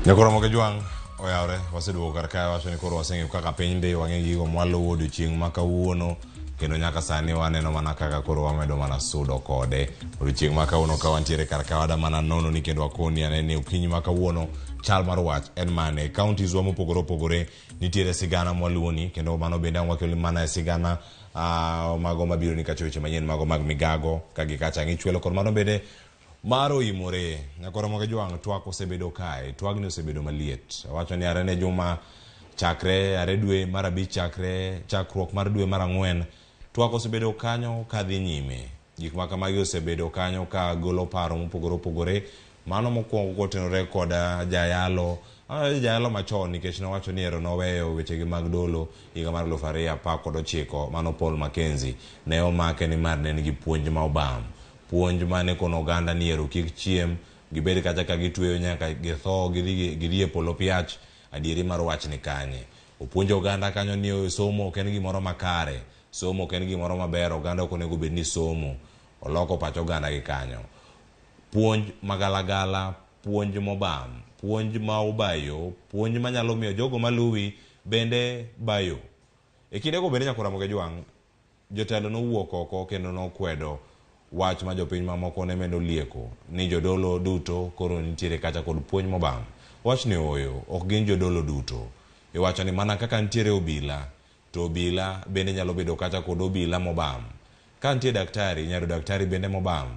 Nyakoro Kajwang' oyawre waseduogo kar kae wacho ni koro waseng'eyo kaka piny dhi wang'e gigo mwaluwo odiochieng' ma kawuono kendo nyaka sani waneno mana kaka koro wamedo mana sudo kode odiochieng' ma kawuono ka wantiere kar ka wada mana nono ni kendo wakoni ane ni okinyi ma kawuono chal mar wach en mane counties wa mopogore opogore nitiere sigana mwaluwoni kendo mano bende ang' wakelo mana e sigana mago mabiro ni kacha weche manyien mago mag migago ka gi kacha ang' ichwelo kod mano bende mar oimore. Nyakoro Kajwang' twak osebedo kae, twagni osebedo maliet. Awacho ni are ne juma chakre are dwe mar abich chakre chakruok mar dwe mar ang'wen twak osebedo kanyo kadhi nyime. Gik ma kamagi osebedo kanyo ka golo paro mopogore opogore. Mano mokwongo kotenore kod jayalo, jayalo machon nikech nowacho ni ero noweyo wechegi mag dolo higa mar 2019 mano Paul Mackenzie ne omake ni mar ne nigi puonj ma obam. Puonj mane kono oganda ni ero kik chiem, gibed kacha ka gitweyo nyaka githo gidhi e polo piach, adieri mar wach ni kanye. Opuonjo oganda kanyo ni somo ok en gimoro makare, somo ok en gimoro maber, oganda ok onego bed ni somo. Oloko pach oganda gi kanyo. Puonj magalagala, puonj mobam, puonj ma obayo, puonj manyalo miyo jogo maluwi bende bayo. E kindego bende nyakoro Kajwang' jotelo nowuok oko kendo nokwedo wach ma jopiny mamoko ne medo lieko ni jodolo duto koro nitiere kacha kod puonj mobam. Wach ni ooyo, ok gin jodolo duto. Iwacho ni mana kaka nitiere obila, to obila bende nyalo bedo kacha kod obila mobam. Ka nitie daktari, inyalo yudo daktari bende mobam.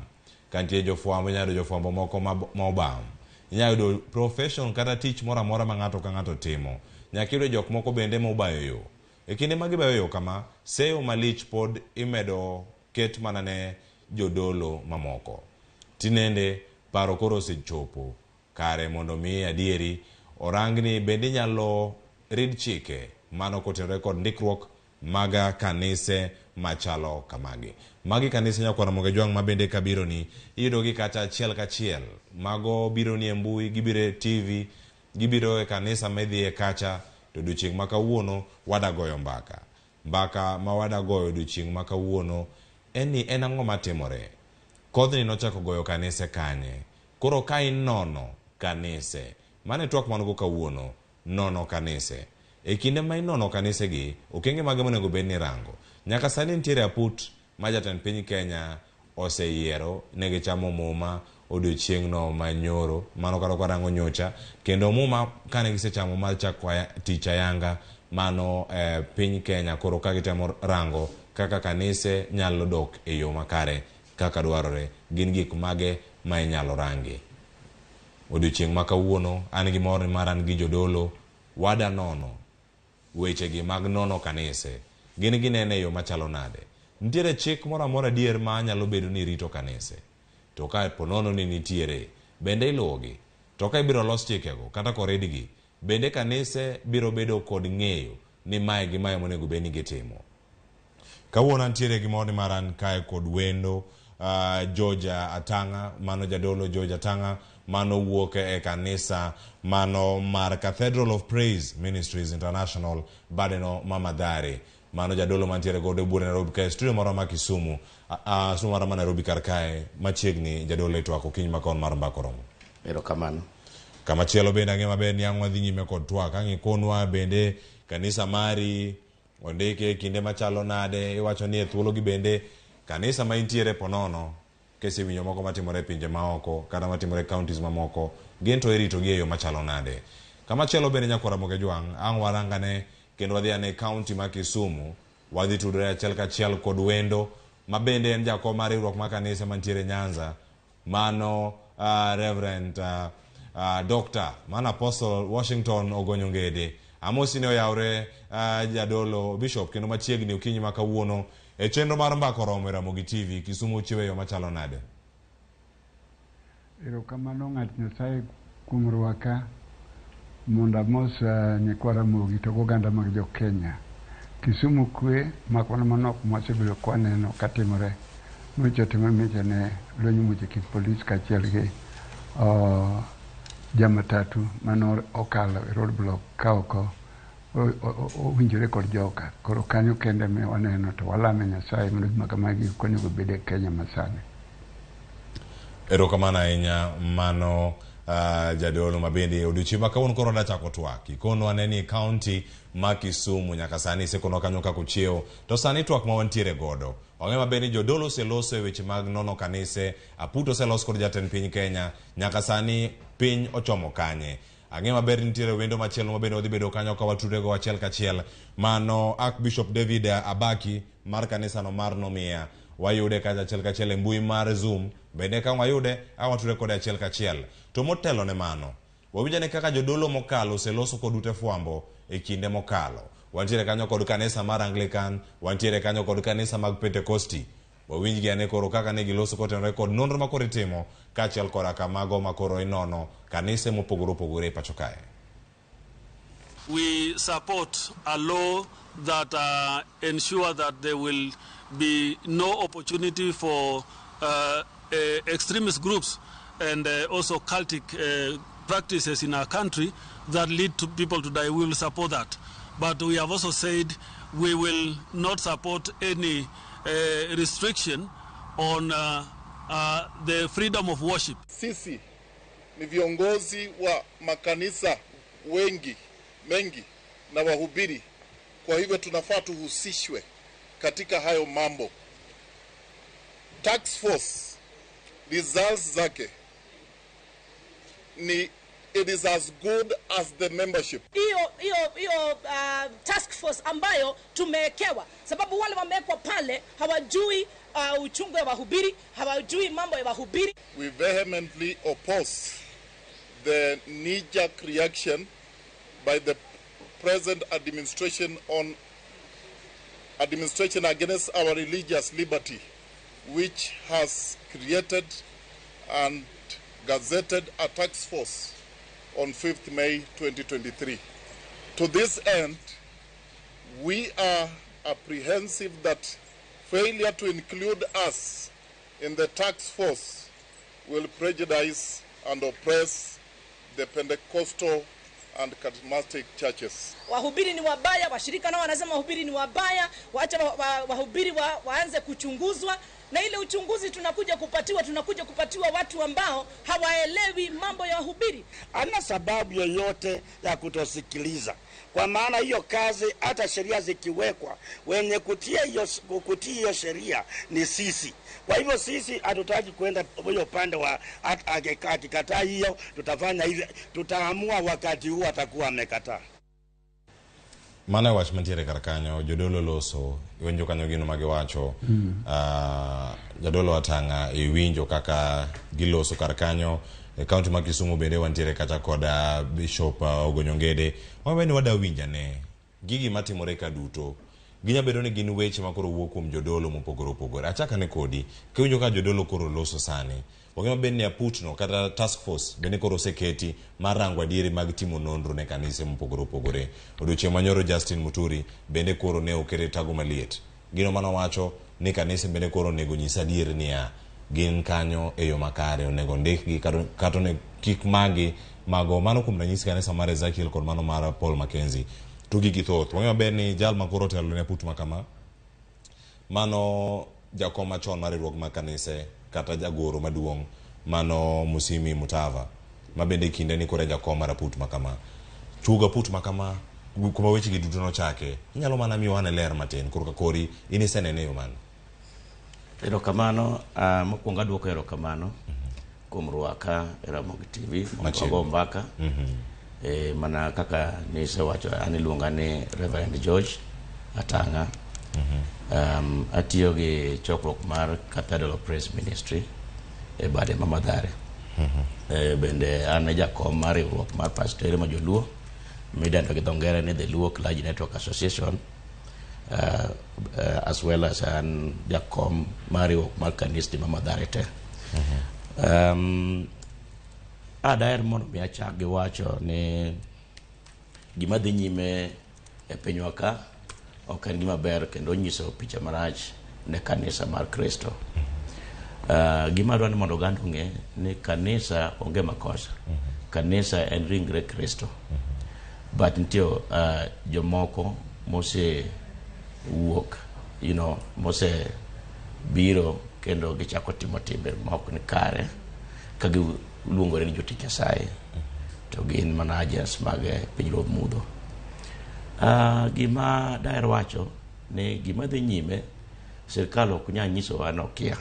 Ka nitie jofwambo, inyalo yudo jofwambo moko ma obam. Inyalo yudo profession kata tich moro amora ma ng'ato ka ng'ato timo. Nyaka iyudo jok moko bende mobayo yo. E kinde ma gibayo yo kama, seyo malich pod imedo ket mana ne jodolo mamoko. Tinende paro koro osechopo kare mondo mi adieri orangni bende inyalo rid chike mano kotenore kod ndikruok maga kanise machalo kamagi. Magi kanise nyakwar Ramogi Kajwang' ma bende kabiro ni iyudo gi kata achiel kachiel. Mago biro ni e mbui, gibiro e TV, gibiro e kanisa midhiye kacha, to odiochieng' ma kawuono wada goyo mbaka. Mbaka ma wada goyo odiochieng' ma kawuono en ni en ang'o matimore? Kodhni nochako goyo kanise kanye? Koro ka inono kanise, mano e twak man go kawuono, nono kanise. E kinde ma inono kanise gi, okenge mage monego bed ni irango? Nyaka sani nitiere aput ma jatend piny Kenya oseyiero ne gichamo muma odiochieng'no manyoro, mano kata kwarango nyocha, kendo muma kane gisechamo mar chako tich ayanga mano piny Kenya koro ka gitemo rango kaka kanise nyalo dok e yo makare kaka dwarore, gin gik mage ma inyalo rangi. Odiochieng' ma kawuono an gi mor ni mar an gi jodolo wada nono wechegi mag nono kanise. Gin ginene e yo machalo nade? Nitiere chik moro amora adier ma nyalo bedo ni rito kanise? To ka po nono ni nitiere, bende iluwogi? To ka ibiro los chikego kata koridgi, bende kanise biro bedo kod ng'eyo ni mae gi mae monego bed ni gitimo? Kawuono antiere gi mor ni mar an kae kod wendo George Atanga, mano jadolo George Atanga, mano wuok e kanisa mano mar Cathedral of Praise Ministries International badeno ma Mathare. Mano jadolo mantiere godo e buore Nairobi kae, studio moro ma Kisumu, studio moro ma Nairobi kar kae, machiegni jadolo e twak okinyi makon mar Mbaka Oromo. Erokamano. Kamachielo bende ang'e maber ni ang' wadhi nyime kod twak, ang' ikonwa bende kanisa mari ondike e kinde machalo nade, iwacho ni e thuologi bende kanisa ma intiere ponono, kisewinjo moko matimore e pinje maoko kata matimore e counties mamoko, gin to iritogi e yo machalo nade. Kamachielo bende nyakwar Ramogi Kajwang', ang' warangane kendo wadhi ane county ma Kisumu, wadhi tudore achiel kachiel kod wendo ma bende en jakom mar riwruok mar kanisa mantiere Nyanza, mano Reverend Doctor, mano Apostle Washington Ogonyo Ngede. Amosi ne oyawre jadolo Bishop kendo machiegni okinyi ma kawuono e chenro mar Mbaka Oromo e Ramogi TV. Kisumu chiwo e yo machalo nade? Erokamano ng'at Nyasaye kuom rwaka mondo amos nyikwa Ramogi to goganda mag jo Kenya. Kisumu kwe mak mana manok mwasebedo kwaneno katimore. Nyocha otimore miche ne lweny omuoch e kind polis kaachiel gi jamatatu mane okalo e road block ka oko owinjore kod joka. Koro kanyo kende me waneno to walame Nyasaye mondo gik ma kamagi ok onego bed e Kenya masani. Erokamano ahinya mano Jadolo mabende odiochieng' ma kawuono koro dachako twak. Ikonwa ne ni kaunti ma Kisumu nyaka sani isekonwa kanyo kaka ochiewo. To sani twak ma wantiere godo. Wang'eyo maber ni jodolo oseloso e weche mag nono kanise, aputo oselos kod jatend piny Kenya, nyaka sani piny ochomo kanye. Ang'eyo maber ni nitiere wendo machielo ma bende wadhi bedo kanyo ka watudego achiel kachiel. Mano Archbishop David Abaki mar kanisano mar Nomia. Wayude kacha achiel kachiel e mbui mar Zoom. Bende ka wayude, a watudre kode achiel kachiel. To motelo ne mano, wawinj ane kaka jodolo mokalo oseloso kod ute fwambo e kinde mokalo. Wantiere kanyo kod kanisa mar Anglican, wantiere kanyo kod kanisa mag Pentekosti. Wawinjgi ane koro kaka ne giloso kotenore kod nonro ma koro itimo kaachiel koda ka mago ma koro inono kanise mopogore opogore e pacho kae. We support a law that ensure that there will be no opportunity for extremist groups and also cultic practices in our country that lead to people to die. We will support that. But we have also said we will not support any restriction on the freedom of worship. Sisi ni viongozi wa makanisa wengi mengi na wahubiri, kwa hivyo tunafaa tuhusishwe katika hayo mambo. Task force results zake ni it is as good as the membership. Hiyo task force ambayo tumewekewa, sababu wale wamewekwa pale hawajui uchungu ya wahubiri, hawajui mambo ya wahubiri. We vehemently oppose the knee-jerk reaction by the present administration on administration against our religious liberty, which has created and gazetted a task force on 5th May 2023. To this end, we are apprehensive that failure to include us in the task force will prejudice and oppress the Pentecostal and charismatic churches. Wahubiri ni wabaya, washirika nao wanasema wahubiri ni wabaya, waacha wahubiri waanze kuchunguzwa, na ile uchunguzi tunakuja kupatiwa watu ambao hawaelewi mambo ya wahubiri. Hana sababu yoyote ya kutosikiliza, kwa maana hiyo kazi, hata sheria zikiwekwa, wenye kutii hiyo sheria ni sisi. Kwa hivyo sisi hatutaki kwenda huyo upande wa akikataa hiyo tutafanya hivi, tutaamua wakati huu atakuwa amekataa. Mano e wach mantiere kar kanyo, jodolo loso, iwinjo kanyo gino ma giwacho. Jadolo Atang'a, iwinjo kaka giloso kar kanyo. E kaunti ma Kisumu bende wantiere kacha kod Bishop Ogonyo Ngede. Wawe ni wada winj ane gigi matimore ka duto. Ginya bedo ni gin weche ma koro wuok kuom jodolo mopogore opogore. Achak ane kodi, kiwinjo ka jodolo koro loso sani. Wang'eyo maber ni aputno kata task force bende koro oseketi mar rango adieri mag timo nonro ne kanise mopogore opogore. Odiochieng' manyoro Justin Muturi bende koro ne okete tago maliet. Gino manowacho ni kanise bende koro onego nyis adier niya gin kanyo e yo makare onego ndikgi kata onego kik magi mago mano kuom ranyisi kanisa mar Ezekiel kod mano mar Paul Mackenzie. To gigi thoth. Wang'eyo maber ni jal ma koro otelo ne aput ma kama mano jakom machon mar riwruok mag kanise kata jagoro maduong' mano Musimi Mutava ma bende kinde ni koro e jakom mar aput ma kama. Chuogo aput ma kama kuma weche gi duto nochake inyalo mana miyo ane ler matin korka kori in isenene e yo mane? Erokamano, mokwongo aduoko erokamano kuom rwaka e Ramogi TV mondo Machiegni. wago mbaka. Mana kaka nisewacho, an iluonga ni Reverend George Atang'a. Atiyo gi chokruok mar Cathedral of Praise Ministry e bade ma Mathare. Bende an e jakom mar riwruok mar pastere ma joluo midendo gi dho ngere ni the Luo Clergy Network Association, as well as an jakom mar riwruok mar kanisni ma Mathare te. Adaher mondo mi achak gi wacho ni gima dhi nyime e pinywa ka ok en gima ber kendo nyiso picha marach ne kanisa mar Kristo. Gima adwa ni mondo oganda ong'e ni kanisa onge makosa. Kanisa en ringre Kristo. But nitie jomoko mose wuok, mose biro kendo gichako timo timbe ma ok ni kare ka gi luongore ni jotich Nyasaye to gin mana agents mag pinyruodh mudho. Gima daher wacho ni gima dhi nyime, sirkal ok nyal nyisowa ni okia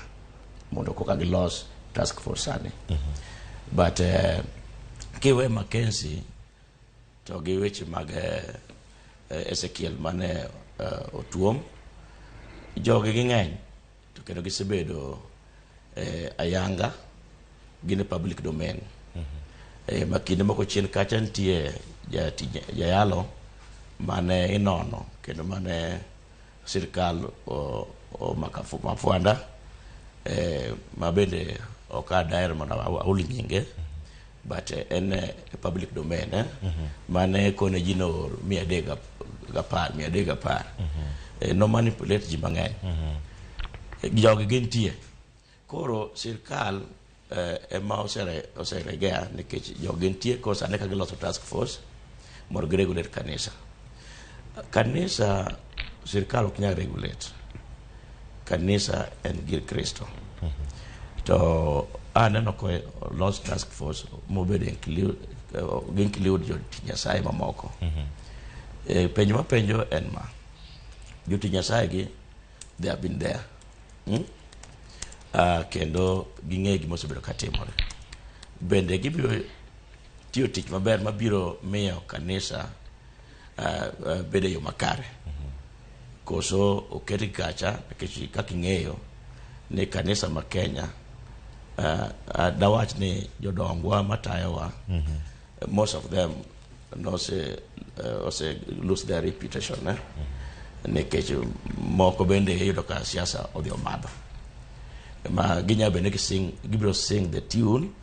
mondo koka gilos task force sani. But kiwe Mackenzie to gi weche mag Ezekiel mane otuom, jogi ging'eny to kendo gisebedo ayanga, gin e public domain. Ma kinde moko chien kacha nitie jatij jayalo mane inono kendo mane sirkal omako mafwanda, ma bende ok adaher mondo ahul nyinge, but en e public domain, mane kone ji noor 310, 310. No manipulate ji mang'eny. Jogi gintie. Koro sirkal ema oseregea nikech jogi nitie. Koro sani ka giloso task force mondo giregulate kanisa. Kanisa sirkal ok nyal regulate. Kanisa en gir Kristo. To aneno ko los task force mobedo include, include jotich Nyasaye mamoko. Penjo mapenjo en ma: jotich Nyasaye gi, they have been there, Kendo ging'e gima osebedo katimore. Bende gibiro tiyo tich maber mabiro miyo kanisa bedo e yo makare, koso oketgi kacha? Nikech kaka ing'eyo ni kanisa ma Kenya, dawach ni jodongwa matayowa, most of them nose ose lose their reputation, eh? Nikech moko bende iyudo ka siasa odhi omadho ma ginya bende gising, gibiro sing the tune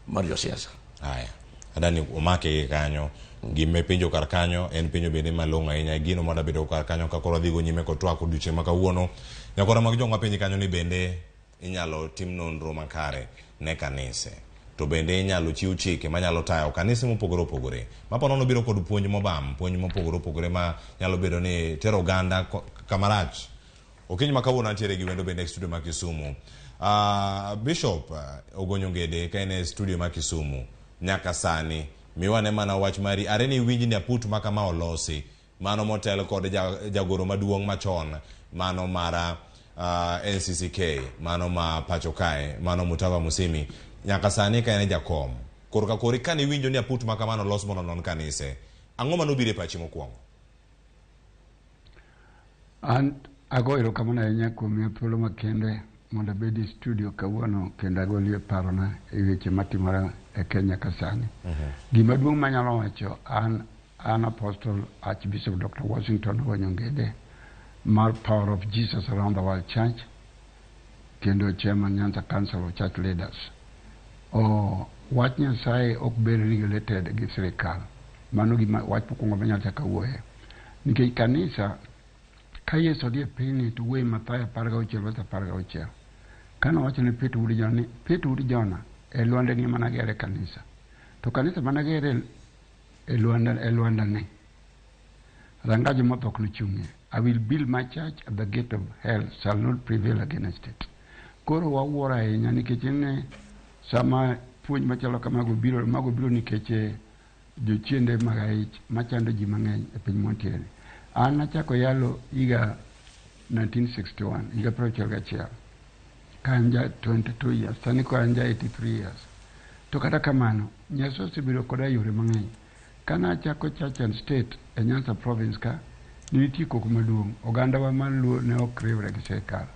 mar josiasa. Haya, adani omake gi kanyo. Gima penjo kar kanyo en penjo bende malong'o ahinya, gino mada bedo kar kanyo ka koro adhigo nyime kod twak odiochieng' ma kawuono. Nyakora mag jong'wa, penji kanyo ni bende inyalo tim nonro makare ne kanise, to bende inyalo chiw chike manyalo tayo kanise mopogore opogore ma ponono biro kod puonj mobam, puonj mopogore opogore ma nyalo bedo ni tero oganda kamarach. Okinyi ma kawuono antiere gi wendo bende e studio ma Kisumu, Bishop Ogonyo Ngede, ka en e studio ma Kisumu. Nyaka sani miwane mana wach mari are ni winj ni aput ma kama olosi mano motel kod jagoro maduong' machon mano mara NCCK mano ma pacho kae, mano Mutava Musimi, nyaka sani ka en e jakom korka kori, kane iwinjo ni aput ma kamano olos mondo onon kanise, ang'o manobiro e pachi mokwongo? An ago erokamano ahinya kuom miya thuolo makende mondo abed e studio kawuono kendo agolie parona e weche matimore e Kenya ka sani. Gima duong' manyalo wacho, an Apostle Archbishop Dr. Washington Ogonyo Ngede mar Power of Jesus Around the World Church kendo chairman Nyanza Council of Church Leaders. O wach Nyasaye ok bed regulated gi sirikal. Mano gima wach mokwongo manyalo chako wuoye. Nikech kanisa ka Yesu odhi e pinyni to wuoye Mathayo 16 verse 16. Kane owacho ne Petro wuod Jona ni Petro wuod Jona e lwanda ni mana gere kanisa. To kanisa mana gere e lwanda, e lwanda ni ranga jomotho ok nochung'ie. I will build my church at the gate of hell shall not prevail against it. Koro wawuoro ahinya nikech ne sama puonj machalo kamago biro, mago biro nikech jochiende mag aich machando ji mang'eny e piny mwantiere. An nachako yalo higa 1961, higa 61, ka an ja 22 years, sani koro an ja 83 years. To kata kamano, Nyasaye osebedo koda e yore mang'eny. Kana achako Church and State e Nyanza province ka, ne nitie koko maduong'. Ogandawa mar Luo ne ok riwre gi sirikal.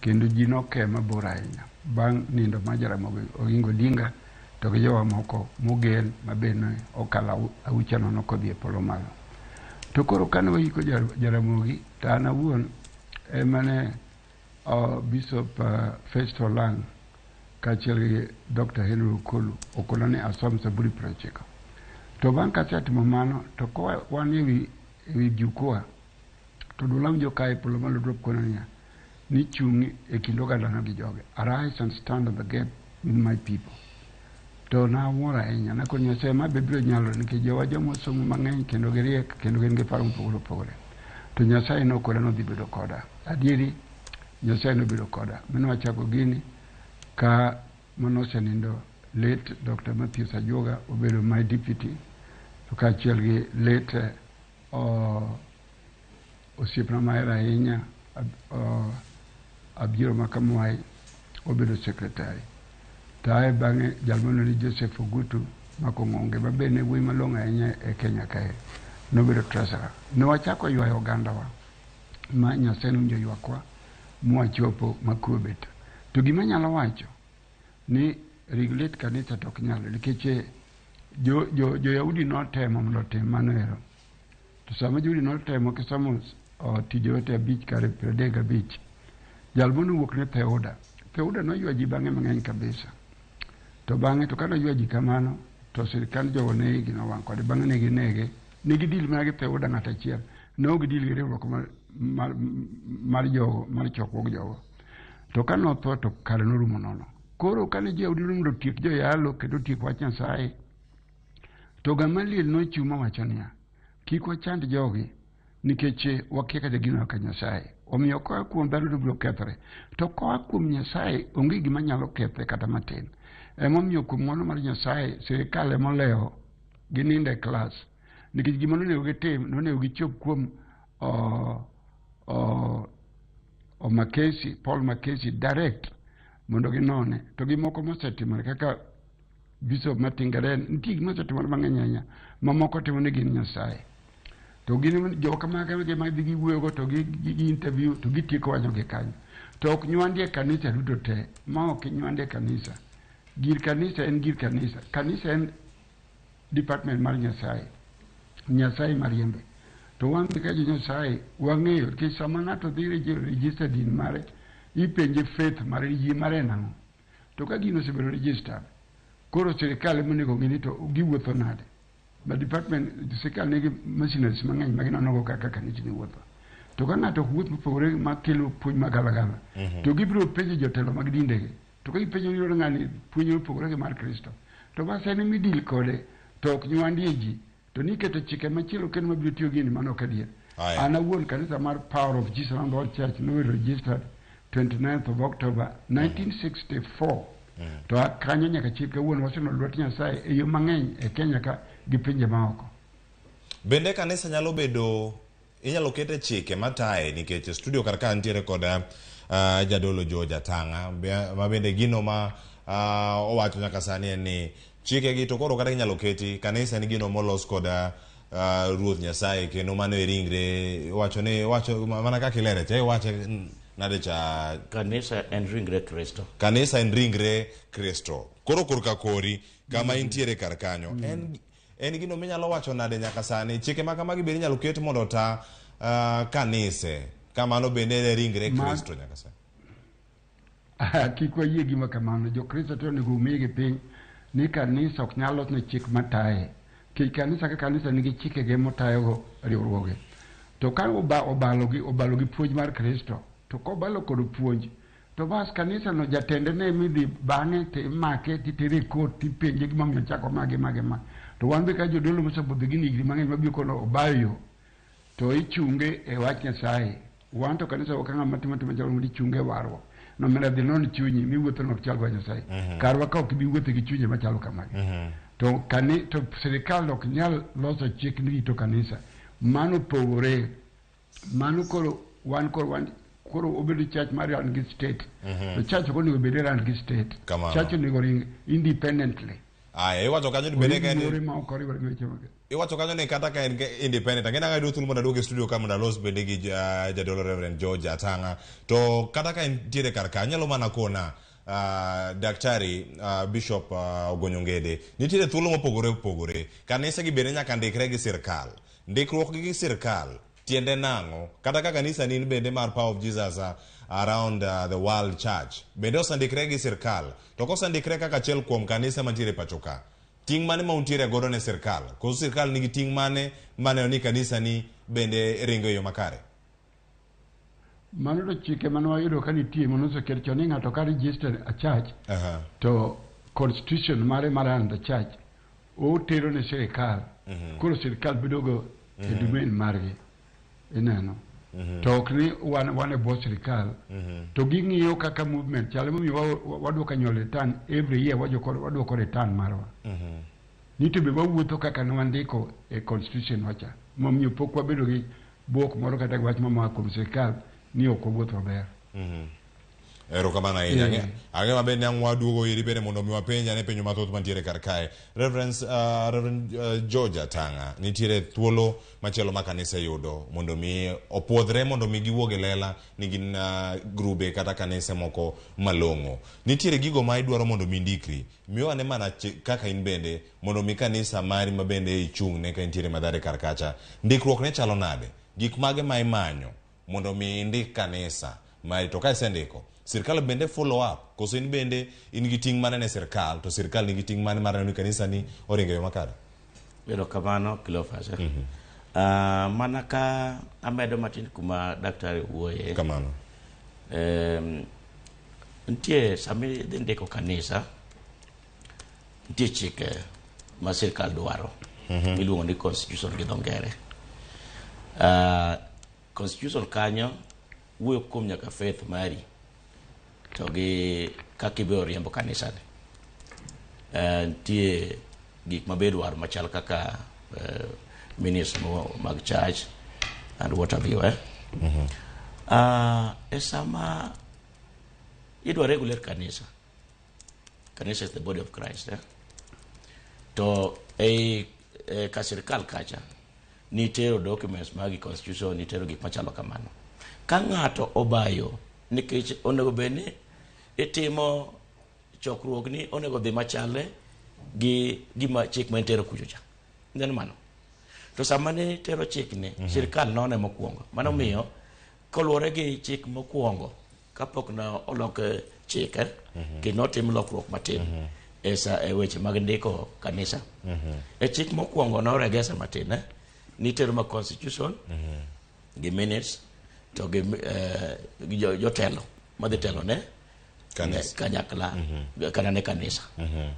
Kendo ji noke mabor ahinya. Bang' nindo mar Jaramogi Oginga Odinga to gi jowa moko mogen ma be ne okalo aucha nono kodhi e polo malo. To koro kane waiko Jaramogi, to an awuon ema ne Bishop Festo Olang' kaachiel gi Dr. Henry Okolu okona ni asom Zaburi 90. To bang' kasetimo mano, to kowa wan ewi jukwaa, to duol awinjo ka e polo malo drop kona niya, ni chung' e kind ogandana gi joge. Arise and stand on the gap with my people. To nawuoro ahinya, nakoni Nyasaye ma be biro nyalore nikech jowa joma osomo mang'eny kendo giriek kendo gin gi paro mopogore opogore. To Nyasaye nokona nodhi bedo koda. Adieri, Nyasaye nobedo koda. Mane wachako gini ka manosenindo. Late Dr. Matthews Ajuoga obedo my deputy, to kaachiel gi late osiepna mahero ahinya Abiro Makamwai obedo secretary. To ae bang'e jal miluongo ni Joseph Ogutu Makong'onge ma be ne wuoyi malong'o ahinya e Kenya kae nobedo treasurer. Ne wachako ywayo ogandawa ma Nyasaye nowinjo ywakwa mwachopo ma kwe obet. To gima anyalo wacho ni regulate kanisa to ok nyal nikech jo Yahudi notemo mondo otim mano ero. To sama Joyahudi notemo kisomo Tije Joote 5 kare 35, jal manowuok ne Theuda. Theuda noywa ji bang'e mang'eny kabisa. To bang'e to kane oywa ji kamano to sirikand jogo ne igi nowang' kode bang'e ne ginege. Ne gidil mana gi Theuda ng'at achiel. Ne ok gidil gi riwruok mar jogo mar chokruog jogo. To kane otho to kare norumo nono. Koro kane jo-Yahudi mondo otiek joyalo kendo otiek wach Nyasaye, to Gamaliel nochung' mowacho niya, kik wachand jogi nikech wakia kata gino ka Nyasaye. Omiyo koa kuom dhano to biro kethore. To koa kuom Nyasaye onge gima nyalo kethe kata matin. Emomiyo kuom ng'wono mar Nyasaye sirikal emolewo ginindo e klas. Nikech gima nonego gitim nonego gichop kuom Makesi, Paul Makesi direct mondo ginone. To gimoko mosetimore kaka Bishop Matingaren, nitie gik mosetimore mang'eny ahinya mamoko timo ni gin Nyasaye. To gin jok kamago ema dhi giwuoyogo to gi interview to gitieko wacho gi kanyo. To ok nywandi e kanisa duto te, ma ok nywandi e kanisa. Gir kanisa en gir kanisa. Kanisa en department mar Nyasaye. Nyasaye mariembe. To wan kaka jo Nyasaye wang'eyo nikech sama ng'ato dhi register din mare, ipenje faith mare, yie mare en ang'o. To ka gino osebedo registered, koro sirikal ema onego ng'i ni to giwuotho nade. Ma department sirikal nigi machineries mang'eny ma ginono go kaka kanisni wuotho. To ka ng'ato ok wuoth mopogore makelo puonj magalagala, to gibiro penjo jotelo mag dindegi. To ka gipenjo ni ng'ani puonj mopogore gi mar Kristo, to bas en ema idil kode, to ok nywandie ji. To niketo chike machielo kendo mabiro tiyo gini mano ok adier. An awuon kanisa mar Power of Jesus Round World Church nobedo registered 29th of October 1964. To a kanyo nyaka chil kawuono waseneno lwet Nyasaye e yo mang'eny e Kenya ka gi pinje maoko. Bende kanisa nyalo bedo inyalo kete chike mataye nikech e studio kar ka nitiere kod jadolo George Atanga ma bende gino ma owacho nyaka sani en ni chike gi to koro kata inyalo keti kanisa en gino molos kod Ruoth Nyasaye kendo mano e ringre wacho ni wacho mana kaka ilere cha iwache nade cha. Kanisa en ringre Kristo. Kanisa en ringre Kristo. Koro korka kori kama intiere kar kanyo en gino minyalo wacho nade nyaka sani chike ma kamagi bende inyalo ket mondo ota kanise kamano bende en ringre Kristo nyaka sani. Kik wayie gima kamano. Jokristo to onego omigi piny ni kanisa ok nyal losne chik mataye. Nikech kanisa ka kanisa nigi chikege motayogo riwruoge. To ka obalo gi puonj mar Kristo, to kobalo kod puonj, to bas kanisa no jatende ne midhi bang'e to imake titere e court tipenje gimomiyo ochako ma gi ma gi ma. To wan be ka jodolo mosebudho gi higni mang'eny mabiro kono obayo yo, to ichunge e wach Nyasaye. Wan to kanisa wa ka ng'ama timo tim machalo mondo ichunge e warruok. Nomera dhi non chunyi miwuotho no ok chal gi wach Nyasaye. Karwa ka ok ibi wuotho gi chunje machalo kamagi. To sirikal ok nyal loso chik ni rito kanisa. Mano opogore. Mano koro wan koro wan koro obedo church mar run gi state. To church ok onego bed run gi state. Kamano. Church onego ring independently. Aya, iwacho kanyo ni bende ka Oring yore en ma ok oriwore gi weche mag. Iwacho kanyo ni kata ka en independent ang'e nang'e ayudo thuolo mondo aduog e studio ka mondo alos bende gi jadolo Reverend George Atanga to kata ka entiere kar ka anyalo mana kona daktari Bishop Ogonyo Ngede nitiere thuolo mopogore opogore kanise gi bende nyaka ndikre gi sirkal ndikruok gi sirkal tiende nang'o kata ka kanisa ni bende mar Power of Jesus Around the World Church bende osendikre gi sirkal to kosendikre kaka achiel kuom kanise mantiere e pacho ka ting' mane ma untiere godo ne sirkal koso sirkal nigi ting' mane maneno ni kanisa ni bende ringo e yo makare? Mano to chike mane wayudo ka nitie mane oseket chon ni ng'ato ka register a church to constitution mare mar run the church otero ne sirikal. Koro sirikal bedo go e domain margi. Ineno. To ok ni wan, wan e bwo sirikal to ging'iyo kaka movement chal emomiyo waduoko annual return every year waduoko return marwa ni to be wawuotho kaka ne wandiko e constitution wacha momiyo pok wabedo gi bwok moro kata gi wach mamoa kuom sirikal ni ok wawuoth maber. Erokamano ahinya. Ang'e maber ni ang' waduogo iri bende mondo mi wapenj ane penjo mathoth mantiere kar kae. Reverend George Atanga, nitiere thuolo machielo ma kanisa yudo mondo mi opuodhre mondo mi giwuog e lela ni gin grube kata kanise moko malong'o. Nitiere gigo ma idwaro mondo mi indikri. Miwa ane mana kaka in bende mondo mi kanisa mari ma bende ichung'ne ka intiere Mathare kar kacha. Ndikruok ne chalo nade? Gik mage ma imanyo mondo mi indik kanisa mari to ka isendiko sirkal bende follow up koso in bende in gi ting' mane ne sirkal to sirkal nigi ting' mane mar neno ni kanisa ni oringo e yo makare? Erokamano Cleophas. Mana ka amedo matin kuma daktari wuoye. Kamano. Nitie sama idhi ndiko kanisa, nitie chike ma sirkal dwaro miluongo ni constitution gi dho ngere. Constitution kanyo wuoyo kuom nyaka faith mari to gi kaka ibiro riembo kanisani. Nitie gik ma be idwaro machal kaka minutes mag church and what have you. E sama idwa regulate kanisa, kanisa is the body of Christ. To ei ka sirkal kacha nitero documents magi constitution, nitero gik machalo kamano. Ka ng'ato obayo nikech onego bed ni itimo chokruok ni onego dhi machalre gi gima chik ma nitero kucho cha. Ineno mano? To sama ne tero chik ni, sirkal none mokwongo. Mano miyo koluwore gi chik mokwongo kapok ne olok chik kendo notim lokruok matin e sa e weche mag ndiko kanisa. E chik mokwongo noregesa matin nitero ma constitution gi minutes to gi jotelo madhi telo ne Kanisa. Kanyakla kata ne kanisa.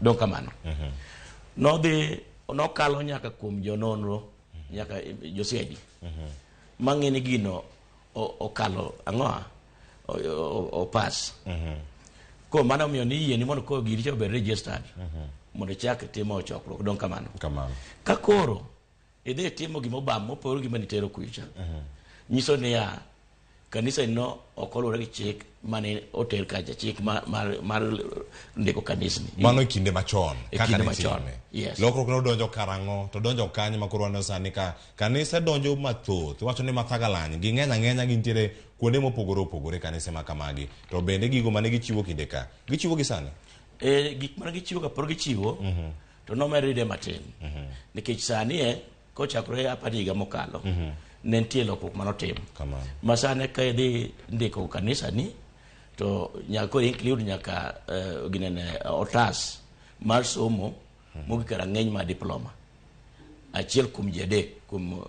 Dong kamano. Nodhi nokalo nyaka kuom jononro nyaka jo CID. Mang'e ni gino okalo ang'oa opas. Ko mano omiyo ni yieni mondo koro giri cha obed registered mondo ichak timo chokruok dong kamano. Kamano. Ka koro idhi timo gima obam mopogore gi gima nitero kucha. Nyiso niya kanisa no ok oluwore gi chik mane oter kacha chik mar ndiko kanisni. Mano e kinde machon E kaka kinde ne machon, time. yes. Lokruok nodonjo karang'o to donjo kanye ma koro waneno sani ka kanise donjo mathoth iwacho ni mathagalany ging'eny ang'enya gintiere kuonde mopogore opogore kanise ma kamagi to bende gigo mane gichiwo kinde ka gichiwo gi sani. Gik mane gichiwo ka pod gichiwo to nomed ride matin nikech sani kochakore apani higa mokalo ne nitie lokruok manotim Kamano. ma sani ka idhi ndiko kanisa ni to nyaka koro include nyaka ginene otas mar somo mogik e rang'iny mar diploma. Achiel kuom ji adek kuom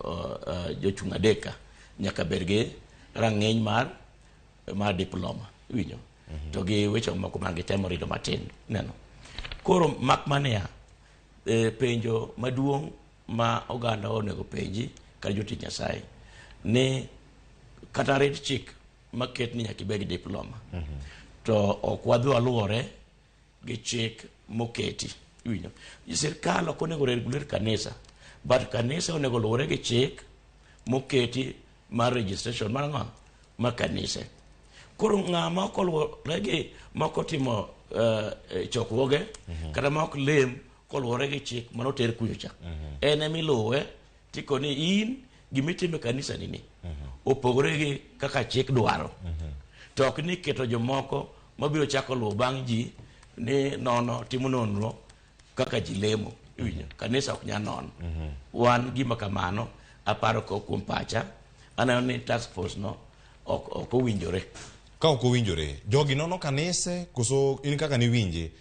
jochung' adek ka nyaka bed gi rang'iny mar diploma iwinjo to gi weche moko ma gitemo rido matin neno koro mak maniya penjo maduong' ma oganda onego penji kata jotich Nyasaye ni kata rit chik maket ni nyaka ibed gi diploma to ok wadhi waluwore gi chik moketi iwinjo sirkal ok onego regulate kanisa but kanisa onego luwore gi chik moketi mar registration mar ang'o mar kanise koro ng'ama ok oluwore gi ma ok otimo chokruoge kata ma ok lem koluwore gi chik manoter kucho cha en emiluwe tikoni in gimitimo e kanisa ni ni opogore gi kaka chik dwaro to ok ni keto jomoko mabiro chako luwo bang' ji ni nono timo nonro kaka ji lemo iwinjo kanisa ok nyal nono wan gima kamano aparo ko kuom pacha aneno ni task force no ok owinjore. Ka ok owinjore jogi nono kanise koso in kaka niwinje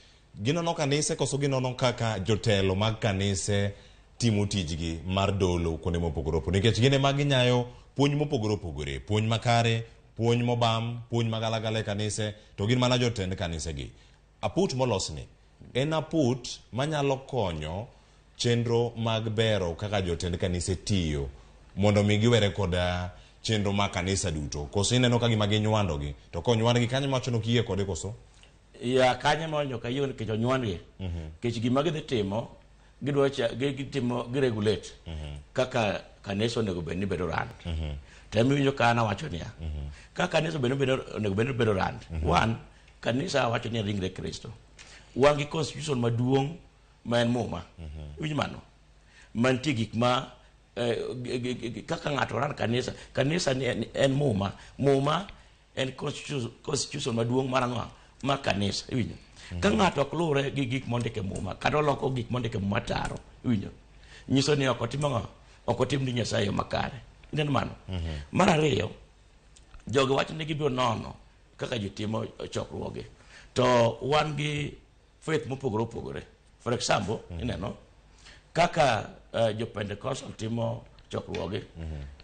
ginono kanise koso ginono kaka jotelo mag kanise timo tijgi mar dolo kuonde mopogore opogore nikech gin ema ginyayo puonj mopogore opogore puonj makare puonj mobam puonj magalagala e kanise to gin mana jotend kanise gi. Aput molosni en aput manyalo konyo chenro mag bero kaka jotend kanise tiyo mondo mi giwere koda chenro mar kanisa duto. Koso ineno ka gima ginywando gi? To konywandgi kanyo mawacho ni ok iyie kode koso? Ya kanyo ma nyaka yie nikech onywandgi. Nikech gima gidhi timo gidwa gitimo giregulate kaka kanisa onego bed ni bedo run. To ema iwinjo ka an awacho niya, ka kanisa onego bed ni bedo run. One, kanisa wacho ni en ringre Kristo. Wan gi constitution maduong' ma en Muma. Iwinjo mano? Mantie gik ma kaka ng'ato run kanisa. Kanisa ni en Muma. Muma en constitution maduong' mar ang'o? Mar kanisa. Iwinjo? Ka ng'ato ok luwre gi gik mondik e Muma, kata oloko gik mondik e Muma taro, iwinjo? Nyiso ni ok otim ang'o? Ok otim ni Nyasaye yo makare. Ineno mano? Mar ariyo, jogi wacho ni gibiro nono kaka ji timo chokruoge. To wan gi faith mopogore opogore. For example, ineno kaka jo Pentecostal timo chokruoge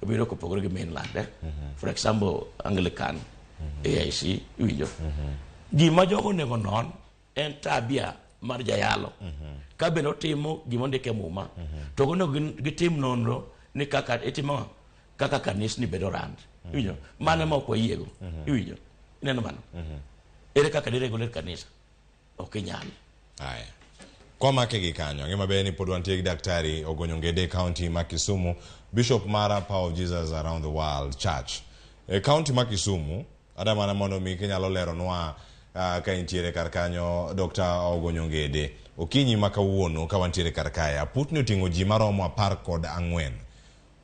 biro kopogore gi mainland. For example, Anglican, AIC, iwinjo. Gima jogo onego non en tabia mar jayalo. Ka bende otimo gima ondik e Muma, to onego gitim nonro ni kaka itimo kaka kanisni bedo run. Iwinjo? Mano ema ok wayiego. Iwinjo? Ineno mano? Ere kaka diregulate kanisa? Ok inyal. Aya. Kwamake gi kanyo, ang'e maber ni pod wantie gi Daktari Ogonyo Ngede e county ma Kisumu, Bishop mar Power of Jesus Around the World Church. E county ma Kisumu, ada mana mondo mi kinyalo leronwa ka intiere kar kanyo Dr. Ogonyo Ngede. Okinyi ma kawuono ka wantiere kar kae, aputni oting'o ji maromo 14.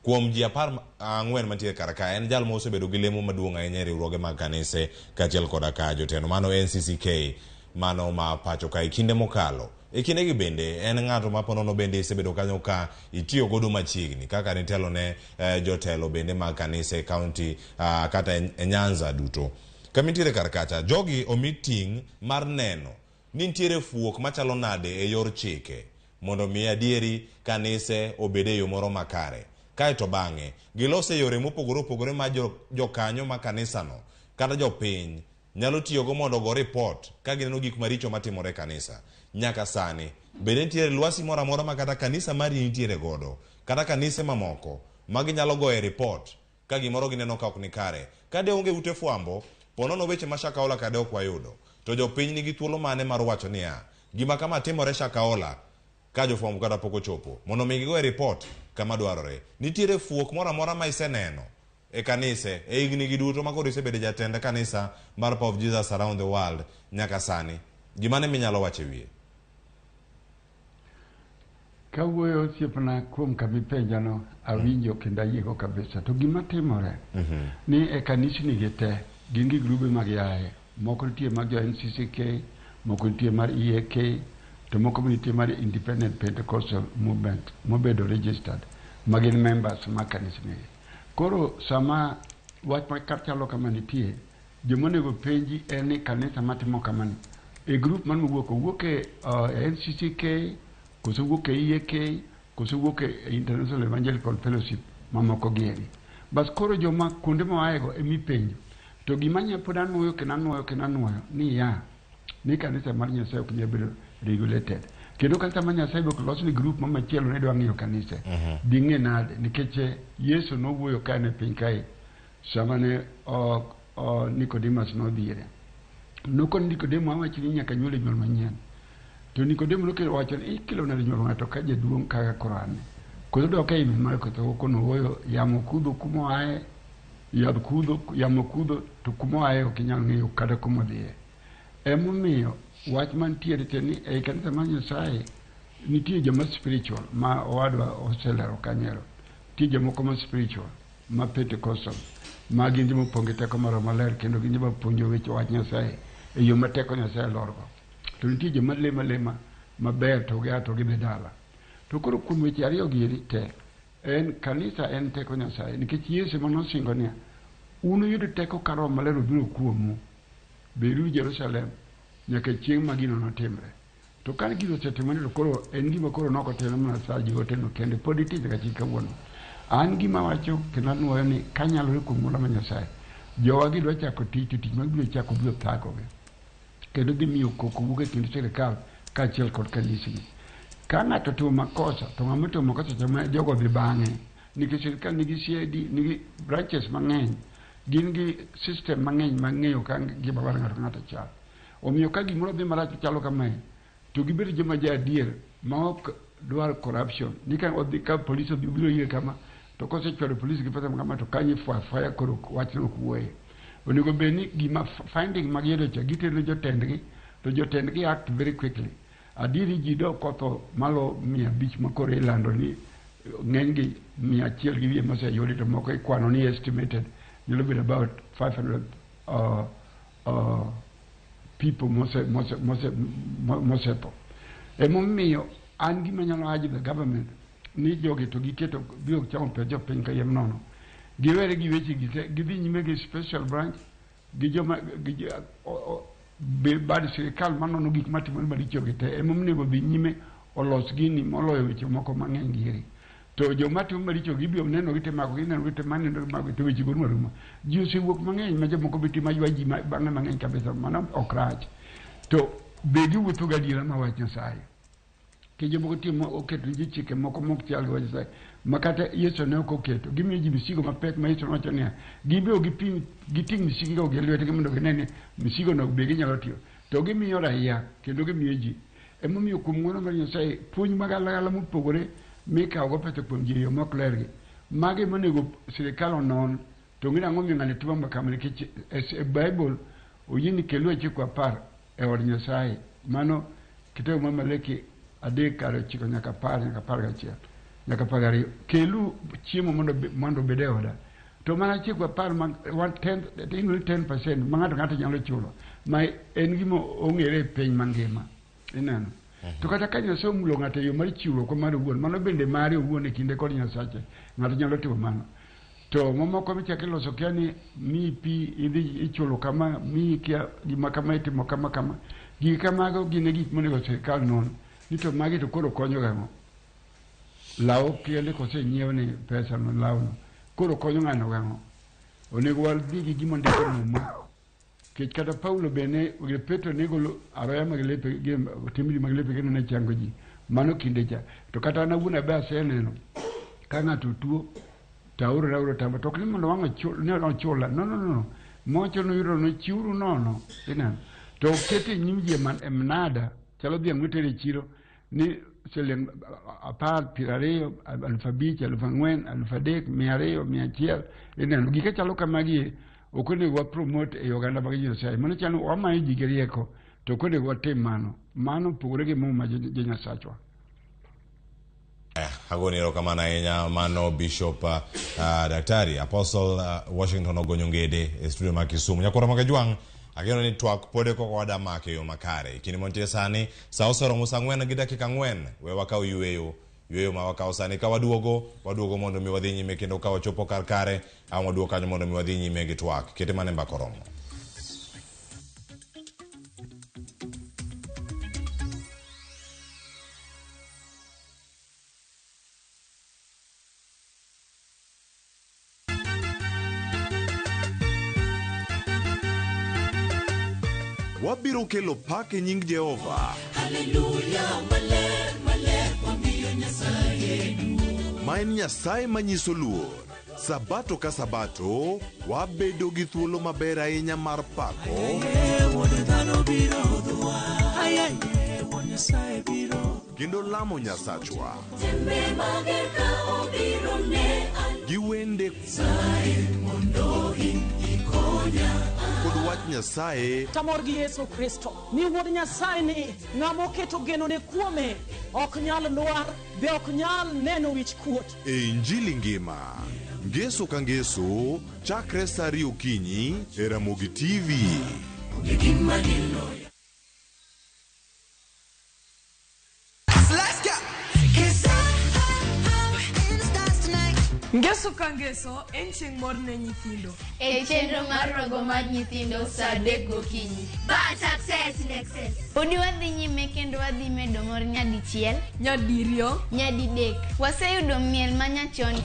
Kuom ji 14 mantiere kar kae, en jal ma osebedo gi lemo maduong' ahinya e riwruoge mag kanise kaachiel koda ka jotelo mano NCCK mano ma pacho kae kinde mokalo. E kindegi bende en ng'ato ma ponono bende isebedo kanyo ka itiyo godo machiegni kaka nitelo ne jotelo bende mag kanise e county kata e Nyanza duto. Kama intiere kar kacha, jogi omi ting' mar neno ni nitiere fuok machalo nade e yor chike mondo mi adieri kanise obed e yo moro makare. Kaeto bang'e, gilose yore mopogore opogore ma jokanyo ma kanisano kata jopiny nyalo tiyogo mondo ogo ripot ka gineno gik maricho matimore e kanisa. Nyaka sani, bende nitiere lwasi moro amora ma kata kanisa mari nitiere godo, kata kanise mamoko ma ginyalo goye ripot ka gimoro gineno ka ok ni kare. Ka de onge ute fwambo, ponono weche ma Shakahola kade ok wayudo. To jopiny nigi thuolo mane mar wacho niya, gima kama timore Shakahola ka jofwambo kata pok ochopo, mondo mi gigoye ripot kama dwarore. Nitiere fuok moro amora ma iseneno e kanise e higni gi duto ma koro isebedo jatend kanisa mar Power of Jesus Around the World nyaka sani. Gimane minyalo wacho e wiye? Kawuoyo osiepna kuom kama ipenjano, awinjo kendo ayiego kabisa. To gima timore ni e kanisni gi te gin gi grube mag yaye. Moko nitie mag jo NCCK, moko nitie mar EAK, to moko be nitie mar Independent Pentecostal Movement mobedo registered ma gin members mag kanisni gi. Koro sama wach ma chalo kama nitie, joma onego penji en ni kanisa matimo kamani e group man mowuok, owuok e NCCK koso owuok e EAK koso owuok e International Evangelical Fellowship mamoko gieri. Bas koro joma kuonde moaego emipenjo. To gima nya pod anuoyo kendo anuoyo kendo anuoyo ni ya ni kanisa mar Nyasaye ok nyal bedo regulated. Kendo kanisa mar Nyasaye be ok los ni group ma machielo ne dwa ng'iyo kanise. Ding'e nade nikech Yesu nowuoyo ka en e piny kae sama ne Nicodemus nodhi ire. Nokoni Nikodemo awacho ni nyaka nyuol e nyuol manyien. To Nikodemo nokelo wacho ni ikelo nade nyuol ng'ato ka jaduong' kaka koro an. Koso dok e min mare koso kono wuoyo yamo kudho kuma oaye, yadh kudho, yamo kudho to kuma oaye ok inyal ng'eyo kata kuma odhiye. Emomiyo wach mantiere te ni ei kanisa mar Nyasaye nitie joma spiritual ma owadwa oselero kanyo. Nitie jomoko ma spiritual ma Pentecostal ma gin joma opong' gi teko mar Roho Maler kendo gin joma puonjo weche wach Nyasaye e yo ma teko Nyasaye lorgo. To nitie joma lemo alema maber to gia to gidhi dala. To koro kuom weche ariyo gi eri te, en kanisa en teko Nyasaye nikech Yesu ema nosingo niya, un uyud teko ka Roho Maler obiro kuomu, beduru Jerusalem nyaka chieng' ma gino notimre. To ka gino osetimore to koro en gima koro nok otimre mana sa jooteno kende, pod itie nyaka chil kawuono. An gima awacho kendo anuoyo ni kanyalore kuom ng'wono mar Nyasaye, jowa gidwa chako tich to tich ma gibiro chako biro thagogi. Kendo dhi miyo koko wuok e kind sirikal kaachiel kod kanisni. Ka ng'ato otimo makosa to ng'ama otimo makosa cha ma jogo dhi bang'e. Nikech sirikal nigi CID, nigi branches mang'eny, gin gi system mang'eny mang'eyo ka ngima mar ng'ato ka ng'ato chal. Omiyo ka gimoro dhi marach chalo kamae, to gibed joma jo adier ma ok dwar corruption. Ni ka odhi ka polis odhi obiro ire kama, to kosechwalo polis gi pesa kama to kanyo ifwa afwaya koro wachno ok wuoye. Onego bed ni gima finding mag yudo cha gitero jotendgi to jotendgi act very quickly. Adieri ji dok kotho malo 500 ma koro ilando ni ng'enygi 100 gi wiye moseyudi to moko ikwano ni estimated nyalo bedo about 500 people mosetho. Emomiyo an gima nyalo urge the government ni jogi to giketo biro chamo pes jopiny kayiem nono. Giwere gi weche gi te, gidhi nyime gi special branch gi joma gi bad sirikal manono gik matimore maricho gi te. Emomiyo onego dhi nyime olos gini moloyo weche moko mang'eny gieri. To joma timo maricho gibiro neno gi te mako gineno gi te maneno mako to weche go rumo aruma. Ji osewuok mang'eny ma jomoko be timo aywa ji bang'e mang'eny kabisa mano ok rach. To be giwuotho gadiera ma wach Nyasaye. Ke jomoko timo oketo ji chike moko mok chal gi wach Nyasaye ma kata Yesu ne ok oketo. Gimiyo ji misigo mapek ma Yesu nowacho niya, gibiro gipim giting' misigo gi lwetgi mondo gine ni misigo no be ginyalo tiyo. To gimiyo raia kendo gimiyo ji. Emomiyo kuom ng'wono mar Nyasaye puonj magalagala mopogore mikawo go pesa kuom ji e yo mok lergi. Magi monego sirikal onon to ng'e ang'o miyo ng'ani timo kama nikech e Bible oyie ni kelu ochiko apar e od Nyasaye. Mano kitabu mar Malaki 3:9 nyaka 10 nyaka 11 nyaka 12. Kelu chiemo mondo obed e oda. To mana ochiko apar ma 1/10 iluongo ni 10% ma ng'ato ng'ato nyalo chulo ma en gima ong'ere e piny mangima. Ineno. To kata ka Nyasaye omulo ng'ato e yo mar chiwruok mare owuon, mano bende mare owuon e kinde kod Nyasache. Ng'ato nyalo timo mano. To mamoko michako iloso kia ni miyi pi idhi ichulo kama, miyi kia gima kama itimo kama kama. Gik kamago gin e gik monego sirikal non. Ni to magi to koro konyo gang'o? Law kende kosenyiew ni pesa no lawno. Koro konyo ng'ano gang'o? Onego wadhi gi gima ondik e Muma. Kech kata Paulo bende Petro ne golo aroya mag lepe gi timni mag lepe kendo ne chango ji. Mano kinde cha. To kata an awuon abe aseneno ka ng'ato tuo to aoro aoro tamba to ok ni mondo wang' ochula. No no no. Mowacho noyudo no chiwuru nono. Ineno. To okete e nyim ji e mnada chalo dhiang' mitere e chiro ni siling 10, 20, 5,000, 4,000, 3,000, 200, 100. Ineno. Gike chalo kamagi ok onego wa promote e oganda mag Nyasaye. Mano chalo wamayo ji gi rieko to ok onego watim mano. Mano opogore gi Muma jo Nyasachwa. Agoni erokamano ahinya mano Bishop Daktari Apostle Washington Ogonyo Ngede e studio ma Kisumu. Nyakwara Magajwang' ageno ni twak pod koko wada make e yo makare. Kinde mantie sani sa oseromo sa 4:04 we wakaw yueyo. Yueyo ma wakawo sani ka waduogo, waduogo mondo mi wadhi nyime kendo ka wachopo kar kare, ang' waduogo kanyo mondo mi wadhi nyime gi twak. Kete mana e mbaka oromo. Wabiro kelo pak e nying Jehova. Ma en Nyasaye manyiso luor. Sabato ka sabato, wabedo gi thuolo maber ahinya mar pako kendo lamo Nyasachwa gi wende kod wach Nyasaye Tamor gi Yesu Kristo ni wuod Nyasaye ni ng'ama oketo genone kuome ok nyal lwar be ok nyal neno wich kuot. e Injili ngima. Ngeso ka ngeso chakre sa 2 okinyi e Ramogi TV. Ngeso ka ngeso en chieng' mor ne nyithindo. E chenro mar rogo mar nyithindo sa 3 gokinyi. But success in excess. Podi wadhi nyime kendo wadhi medo mor nyadichiel, Nyadiriyo, nyadidek. Waseyudo miel manyachon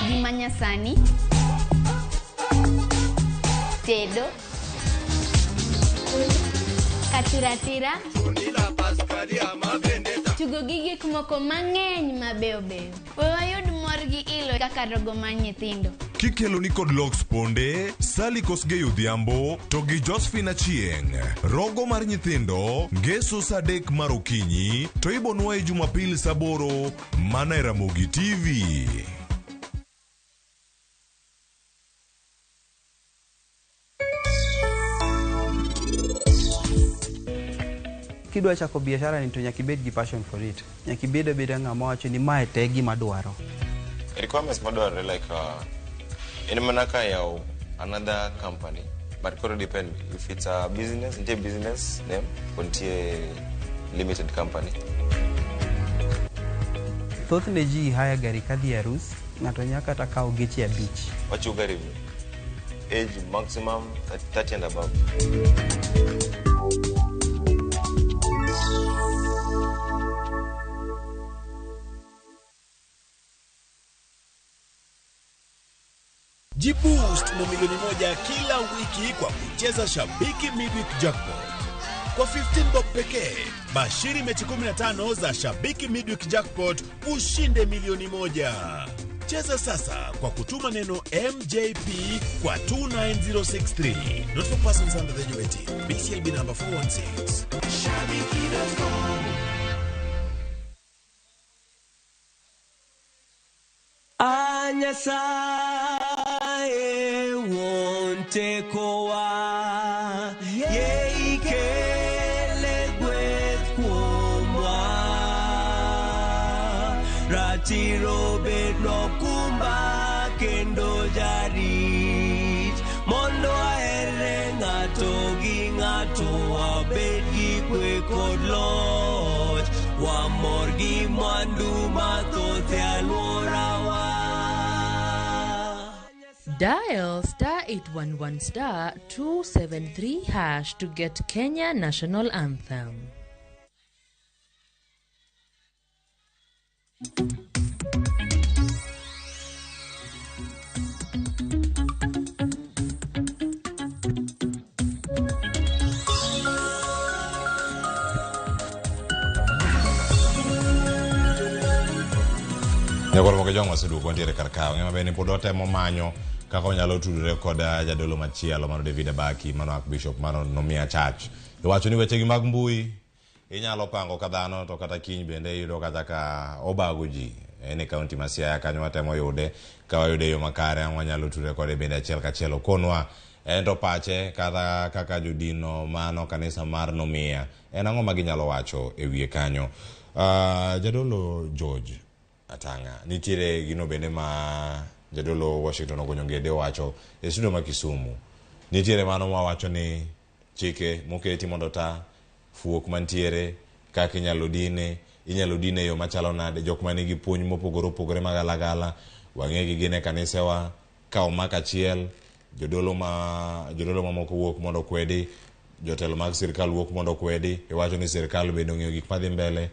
gi manyasani, tedo, katiratira, tugo gi gik moko mang'eny mabeyo beyo. We wayud mor gi ilo kaka rogo mar nyithindo. Kikeloni kod Lox Ponde, Sally Kosgei Odhiambo to gi Josephine Achieng'. Rogo mar nyithindo, Ngeso saa 3 mar okinyi to ibonwaye Jumapil saa 8 mana e Ramogi TV. Kidwa chako biashara ni to nyaka ibed gi passion for it. Nyaka ibed abeda ng'ama wacho ni mae te gima adwaro. Requirements madwarore like en mana ka yawo another company but koro depend if it's a business, nitie business name kod nitie limited company. Thothne ji hire gari kadhi e arus, ng'ato nyaka kata kawo geche 5. Wachiwo gari age maximum 30 and above. Jiboost na milioni 1 kila wiki kwa kucheza Shabiki Midweek Jackpot. Kwa 15 bob pekee, bashiri mechi 15 za Shabiki Midweek Jackpot ushinde milioni 1. Cheza sasa kwa kutuma neno MJP kwa 29063. Not for persons under the age of 18. BCLB number 416. Shabiki.com. Anyasaye wonte kowa ye ikele gweth kuomwa ratiro bedno kumba kendo jarit mondo ahere ng'ato gi ng'ato wabed gi kwe kod loch wamor gi mwandu mathoth e alworawa. Dial star 811 star 273 hash to get Kenya National Anthem. Nyakoro moko jong waseduogo wantiere kar ka. Ng'ama bende pod watemo manyo kaka onyalo tudore kod jadolo machielo mano David Abaki, mano Archbishop mano Nomiya Church. Iwacho ni wechegi mag mbui inyalo pango ka dhano to kata kiny bende iyudo kata ka obago ji. En e kaunti ma Siaya kanyo watemo yude, ka wayude e yo makare ang' wanyalo tudore kode bende achiel kachiel. Okonwa en to pache kata kaka jodino mano kanisa mar Nomiya en ang'o ma ginyalo wacho e wiye kanyo. Jadolo George Atanga, nitiere gino bende ma jadolo Washington Ogonyo Ngede owacho e studio ma Kisumu. Nitiere mano mawacho ni chike moketi mondo ta fuok mantiere, kaka inyalo dine, inyalo dine e yo machalo nade, jok manigi puonj mopogore opogore magalagala, wang'egi gin e kanisewa, ka omak achiel, jodolo mamoko wuok mondo okwedi, jotelo mag sirkal wuok mondo okwedi, iwacho ni sirkal bende ong'eyo gik madhi mbele.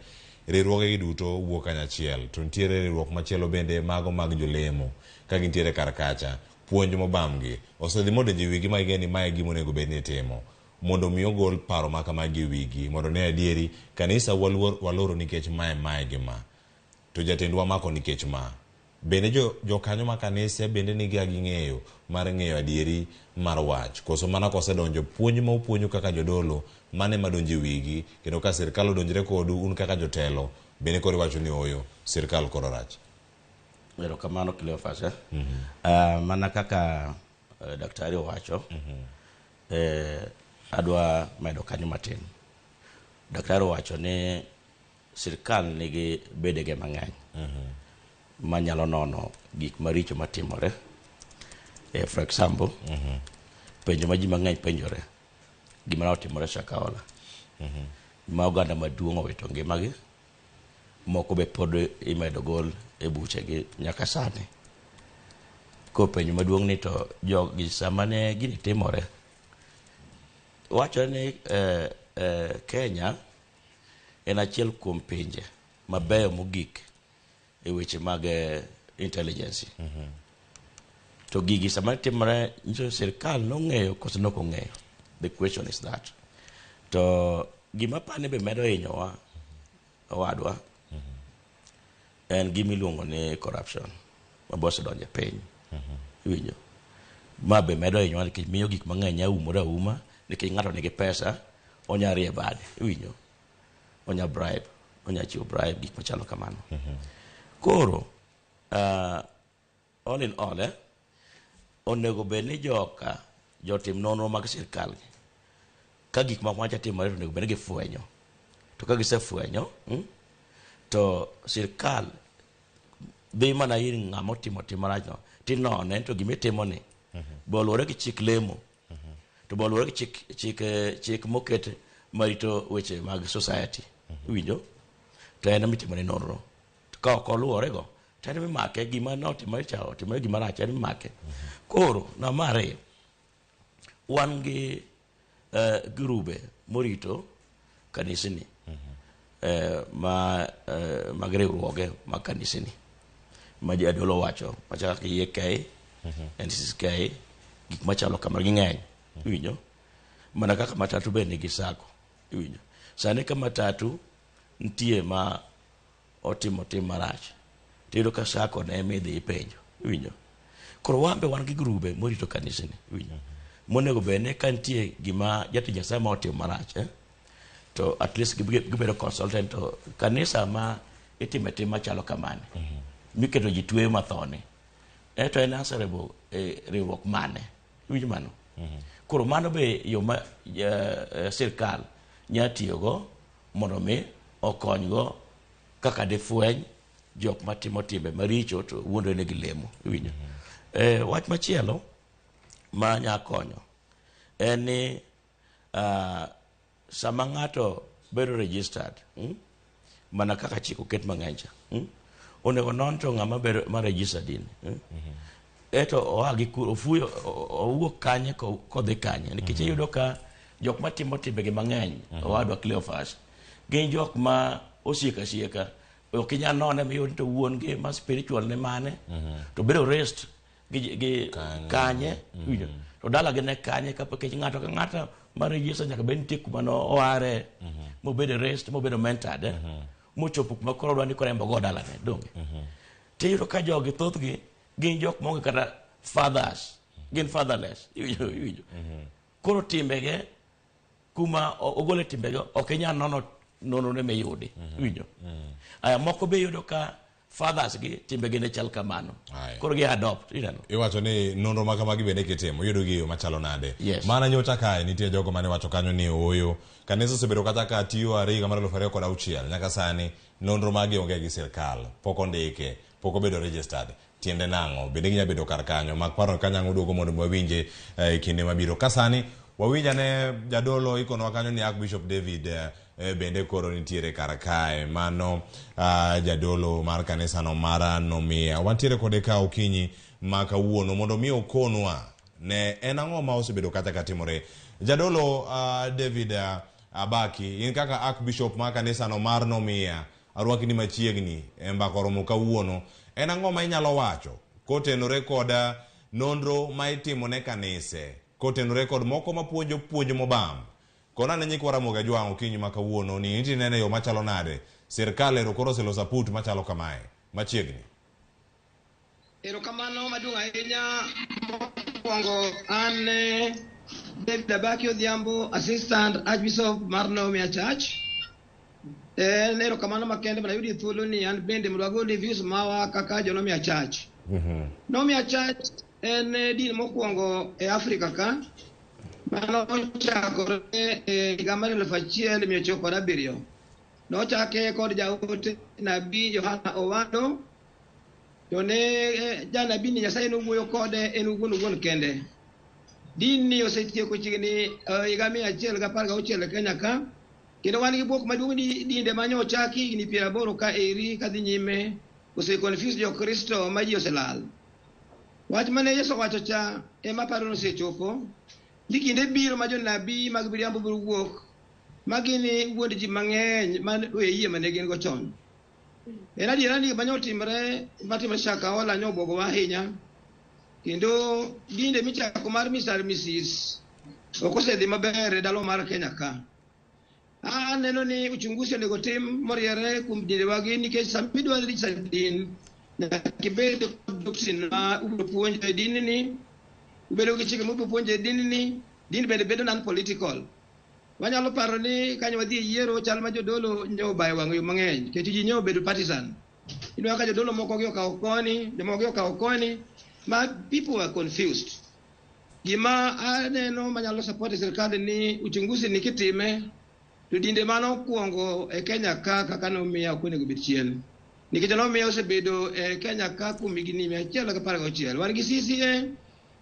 Riwruoge gi duto wuok kanyachiel, to nitiere riwruok machielo bende mago mag jolemo ka gintiere kar kacha, puonj mobamgi osedhi modonjo e wigi ma ging'e ni mae gima onego bed ni itimo mondo mi ogol paro ma kamagi e wigi mondo ne adieri kanisa waloro nikech mae mae gi ma to jatendwa mako nikech ma. Bende jokanyo ma kanise bende nigi ging'eyo mar ng'eyo adieri mar wach koso mana kosedonjo puonj ma upuonjo kaka jodolo mane madonjo e wigi kendo ka sirkal odonjre kodu un kaka jotelo bende koro iwacho ni oyo sirkal koro rach. Erokamano Cleophas. Mana kaka daktari owacho, adwa medo kanyo matin. Daktari owacho ni sirkal nigi bedege mang'eny manyalo nono gik maricho matimore. For example, penjo ma ji mang'eny penjore, gima ne otimore Shakahola, ma oganda maduong' owito ngimagi, moko be pod imedo gol e buchegi nyaka sani. Ko penjo maduong' ni to jogi sama ne gini timore, wachore ni Kenya en achiel kuom pinje mabeyo mogik e weche mag intelligence. To gigi sama timore nyiso sirkal nong'eyo koso nok ong'eyo. The question is that. To gima apani be medo hinyowa owadwa en gima iluongo ni corruption. ma be osedonjo e piny. Iwinjo? Ma be medo hinyowa nikech miyo gik mang'eny nya umore auma nikech ng'ato nigi pesa onya rie bade. Iwinjo? Onya bribe, onya chiwo bribe gik machalo kamano. Koro all in all onego bed ni joka jotim nonro mag sirkal gi ka gik moko macha timore to onego bed ni gifwenyo. To ka gisefwenyo, to sirkal dhi mana ir ng'ama otimo tim marachno tinone to gima itimoni be oluwore gi chik lemo to be oluwore gi chik moket marito weche mag society. Iwinjo? To en ema itimone nonro. To ka ok oluwore go to en ema imake gima notimore cha otimore gima rach en ema imake. Koro namba ariyo wan gi grube morito kanisni ma mag riwruoge mag kanisni ma jadolo wacho machalo kaka EAK, NCCK, gik machalo kamano ging'eny. Iwinjo? Mana kaka matatu be nigi sacco. Iwinjo? Sani ka matatu nitie ma otimo tim marach tiyudo ka sacco ne ema idhi ipenjo. Iwinjo? Koro wan be wan gi grube morito kanisni. Iwinjo? Monego bed ni ka nitie gima jatich Nyasaye ma otimo marach to at least gibedo consultant to kanisa ma itime tim machalo kamane miketo ji tweyo mathone to en answerable e riwruok mane. Iwinjo mano? Koro mano be yo ma sirkal nya tiyogo mondo mi okonygo kaka difweny jok matimo timbe maricho to wuondore ni gilemo. Iwinjo? Wach machielo ma nya konyo en ni sama ng'ato bedo registered, mana kaka chik oket mang'eny cha, onego non to ng'ama bedo ma registered in, eto oa gi ofuyo owuok kanye kodhi kanye nikech iyudo ka jok matimo timbegi mang'eny owadwa Cleophas gin jok ma osieka sieka ok inyal none miyud to wuon gi ma spiritual ne mane to bedo raised gi kanye winjo to dala gi ne kanye ka nikech ng'ato ka ng'ato ma register nyaka bed nitie kuma no oare mobedo raised mobedo mentored mochopo kuma koro odwa ni koro en be ogo dalane donge tiyudo ka jogi thothgi gin jok maonge kata fathers gin fatherless iwinjo koro timbege kuma ogole timbege ok inyal nono nonro miyudi iwinjo aya moko be iyudo ka fathers gi timbegi ne chal kamano koro gi adopt ineno Iwacho ni nonro ma kamagi bende kitimo iyudo gi e yo machalo nade? Yes. Mana nyocha kae nitie jogo mane wacho kanyo ni ooyo kanisa osebedo kata ka tiyo are higa mar 2006 nyaka sani nonro magi onge gi sirkal pok ondike pok obedo registered tiende nang'o bende ginya bedo kar kanyo mak paro ka nyang' oduogo mondo wawinje e kinde mabiro ka sani wawinj ane jadolo ikonwa kanyo ni Archbishop David bende koro nitiere kar kae mano jadolo mar kanisano mar Nomia wantiere kode ka okinyi ma kawuono mondo mi okonwa ne en ang'o ma osebedo kata ka timore jadolo David Abaki in kaka Archbishop mar kanisano mar Nomia arwaki ni machiegni e mbaka oromo kawuono en ang'o ma inyalo wacho kotenore kod nonro ma itimo ne kanise kotenore kod moko mapuonjo puonj mobam kona ne nyikwa Ramogi Ajwang' okinyi ma kawuono ni inti nene yo machalo nade sirkal ero koro oseloso aput machalo kamae machiegni. Erokamano maduong' ahinya. Mokwongo an David Abaki Odhiambo, Assistant Archbishop mar Nomia Church. En erokamano makende mondo ayudie thuolo ni an bende mondo agol views mawa kaka jo Nomia Church. Nomia Church en din mokwongo e Afrika ka mano ochakore e higa mar 1907. Nochake kod jaote nabii Yohana Owando. To ne janabii ni Nyasaye nowuoyo kode en owuon owuon kende. Din ni osetieko chiegni higa 116 e Kenya ka. Kendo wan gi bwok maduong' ni dinde mane ochaki higni 80 ka eri kadhi nyime ose confuse jo-Kristo ma ji oselal. Wach mane Yesu owacho cha ema aparo ni osechopo ni kinde biro ma jonabii mag miriambo biro wuok ma gini wuond ji mang'eny ma we yie mane gin go chon. En adiera ni gima otimore matimore Shakahola nyo obwogowa ahinya. Kendo dinde michako mar Mr. Mrs. ok osedhi maber e dalo mar Kenya ka. Aneno ni uchunguzi onego tim moriere kuom dindewagi nikech sama idwa register din Nyaka ibed kod doctrine ma ubiro puonjo e dini ni, ubedo gi chike mubiro puonjo e dini ni, din bende bedo non political. Wanyalo paro ni kanyo wadhi e yiero chal ma jodolo nyo obayo wang' yo mang'eny nikech ji nyo obedo partisan. Ineno ka jodolo moko gi okawo koni, jomoko gi okawo koni, ma people were confused. Gima aneno manyalo support sirkal ni uchunguzi ni kitime to dinde manokwongo e Kenya ka kaka nomiya ok onego bed chien. Nikech nomiya osebedo e Kenya ka kuom higni 119. Wan gi CCA,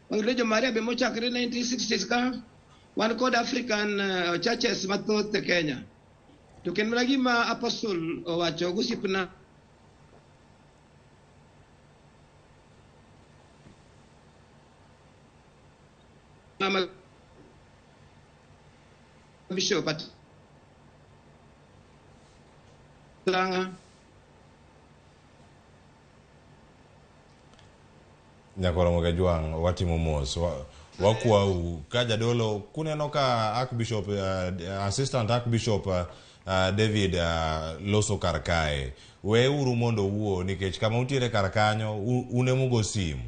wan gi Legio Maria be mochakre 1960s ka, wan kod African churches mathoth e Kenya. To kendo mana gima Apostle owacho gosiepna Mama Bishop Atanga Nyakoro Kajwang' watimo mos wakwau ka jadolo kuneno ka Archbishop Assistant Archbishop David loso kar kae weuru mondo owuo nikech kama utiere kar kanyo un emugo simu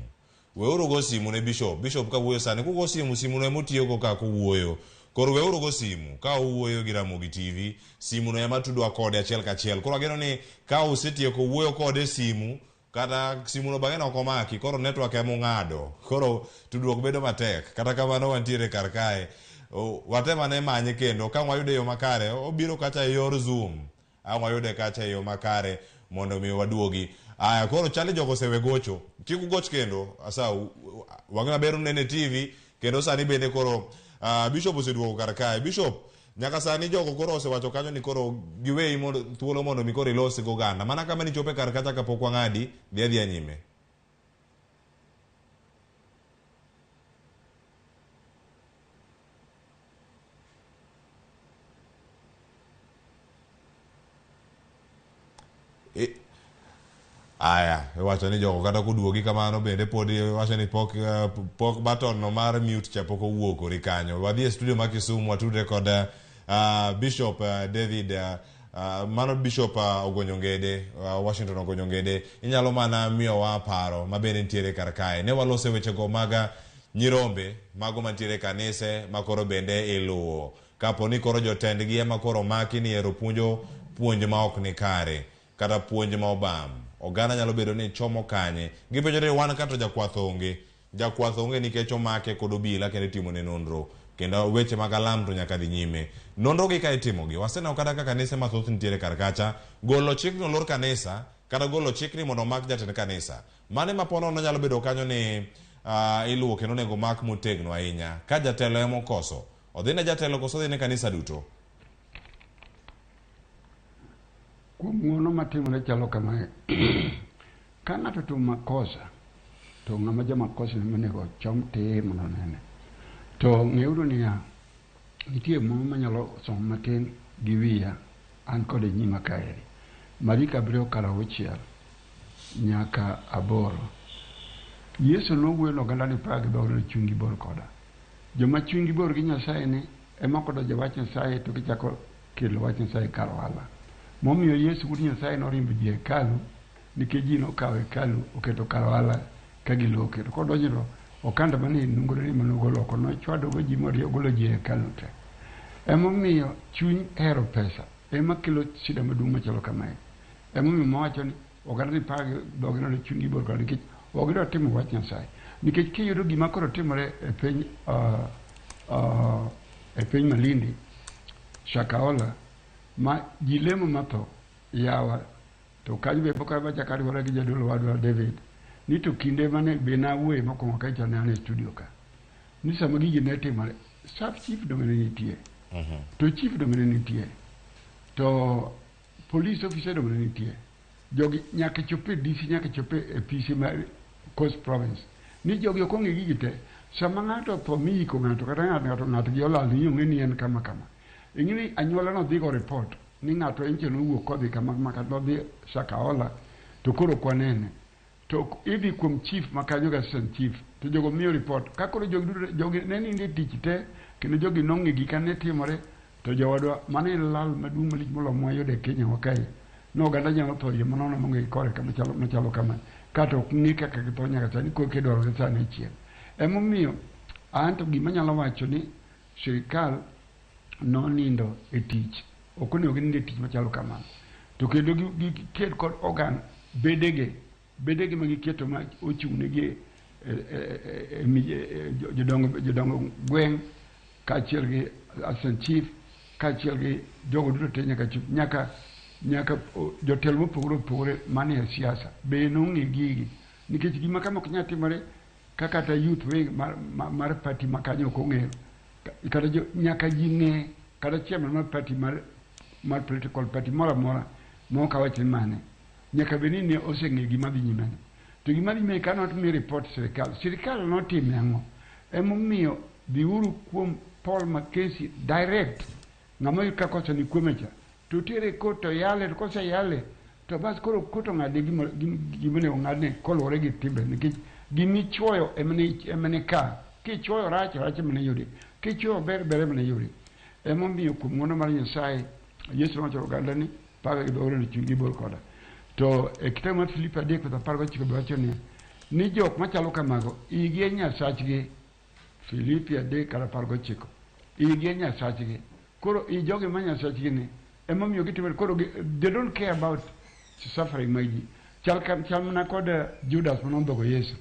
weuru go simu ne bishop bishop ka wuoyo sani kugo simu simu no emotiyogo ka kowuoyo koro weuru go simu ka owuoyo gi Ramogi TV simu no ema tudwa kode achiel kachiel koro ageno ni ka usetieko wuoyo kode e simu kata simu no bang'e no ok omaki koro network ema ung'ado koro tudruok bedo matek kata kamano wantiere kar kae watem ane manye kendo ka wayude e yo makare obiro kacha e yor zoom ang' wayude kacha e yo makare mondo mi waduogi aya koro chali jogo osewe gocho kik ugoch kendo asa wang'e maber unene TV kendo sani bende koro bishop oseduogo kar kae bishop nyaka sani jogo koro osewacho kanyo ni koro giweyi mondo thuolo mondo mi koro ilos gi oganda mana kama nichope kar kacha kapok wang'adi dhi adhiya nyime Aya, iwacho ni jogo kata koduogi kamano bende pod iwacho ni pok pok button no mar mute cha pok owuok kori kanyo. Wadhi e studio ma Kisumu watudre kod Bishop David mano Bishop Ogonyo Ngede, Washington Ogonyo Ngede. Inyalo mana miyowa paro ma bende nitiere kar kae. Ne walose wechego mag nyirombe mago mantiere e kanise ma koro bende iluwo. Kapo ni koro jotendgi ema koro maki ni ero puonjo puonj ma ok ni kare kata puonj ma obam. Oganda nyalo bedo ni chomo kanye. Gipenjo ni wan ka to jakwath onge. Jakwath onge nikech omake kod obila kendo itimone nonro. Kendo weche mag alam to nyaka dhi nyime. Nonro gi ka itimogi, waseneno kata ka kanise mathoth nitiere kar kacha, golo chik ni olor kanisa, kata golo chik ni mondo omak jatend kanisa. Mane ma ponono nyalo bedo kanyo ni iluwo kendo onego mak motegno ahinya. Ka jatelo ema okoso, odhi ne jatelo koso odhi ne kanisa duto? Kuom ng'uono matimore chalo kamae. Ka ng'ato otimo makosa, to ng'ama jamakosa ema onego ochom tir mondo onene. To ng'euru niya, nitie moro manyalo somo matin gi wiya, an kode nyima kaeri. Mariko 7 kar 6 nyaka 8. Yesu nowuoyo ne oganda ni praga gi dhoge ni chunygi bor koda. Joma chunygi bor gi Nyasaye ni ema kodonjo e wach Nyasaye to gichako kelo wach Nyasaye kar ohala. Momiyo Yesu wuod Nyasaye norimbo ji e hekalu nikech ji nokawo hekalu oketo kar ohala ka giloke. To kodonjo to okanda mane nungone ni manogolo oko nochwadogo ji mogolo ji e hekalu te. Emomiyo chuny hero pesa ema kelo shida maduong' machalo kamae. Emomiyo mawacho ni oganda ni pagi dhogi nono chunygi bor koda nikech ok gidwa timo wach Nyasaye. Nikech kiyudo gima koro timore e piny e piny Malindi, Shakahola, ma ji lemo matho yawa to kanyo be pok achako ariwora gi jadolo wadwa David ni to kinde mane be nawuoye mokwongo kacha ne an e studio ka ni sama gigi ne timore sub chief donge ne nitie to chief donge ne nitie to police officer donge ne nitie jogi nyaka chop e DC nyaka chop e PC mar Coast Province ni jogi ok ong'e gigi te sama ng'ato otho miiko ng'ato kata ng'ato ng'ato gi olal ni ong'e ni en kama kama ing'e ni anyuola no dhi go report ni ng'ato en cha nowuok kodhi kama kama kata nodhi Shakahola to koro ok wanene to idhi kuom chief ma kanyo gi assistant chief to jogo miyo report ka koro jogi duto jogi ne nindo e tich te kendo jogi nong'e gika ne timore to jowadwa mano en lal maduong' malich moloyo mwayudo e Kenya wa kae no oganda nyalo tho yie manono monge gi kore kama chalo machalo kama Kata ok ng'e kaka githo nyaka sani korka idwarogi sani e chiel. Emomiyo anto gima anyalo wacho ni sirikal nonindo e tich. Ok onego ginind e tich machalo kamano. To kendo giked kod organ bedege, bedege ma giketo ma ochung' negi e jodongo jodongo gweng' kaachiel gi assistant chief kaachiel gi jogo duto te nyaka chop nyaka nyaka jotelo mopogore opogore manie siasa be nong'e gigi nikech gima kama ok nyal timore ka kata youth wing mar, mar, mar party ma kanyo ok ong'eyo kata jo, nyaka ji ng'e kata chairman mar party mar, mar political party moro amora ma ok awach ni mane nyaka bed ni ne oseng'e gima dhi nyime no. To gima dhi nyime ka notmi report sirikal, sirikal notime ang'o? Emomiyo dhiuru kuom Paul Mackenzie direct ng'ama oyud ka kosa ni kuome cha to tere e court to yale to koseyale to bas koro court ong'adne gima gima onego ong'adne koluwore gi timbe nikech gimichuoyo ema ni ka kichuoyo rach rach ema niyudi kichuoyo ber ber ema niyudi emomiyo kuom ng'wono mar Nyasaye Yesu nowacho oganda ni paga gi dhoore ni chunygi bor koda to e kitabu mar Filipi 3:19 be wacho niya ni jok machalo kamago igi e nyasachgi Filipi 3:19 igi e nyasachgi koro i jogi ma nyasachgi ni emomiyo gitimo koro they don't care about suffering mag ji chal, chal mana kod Judas manondhogo Yesu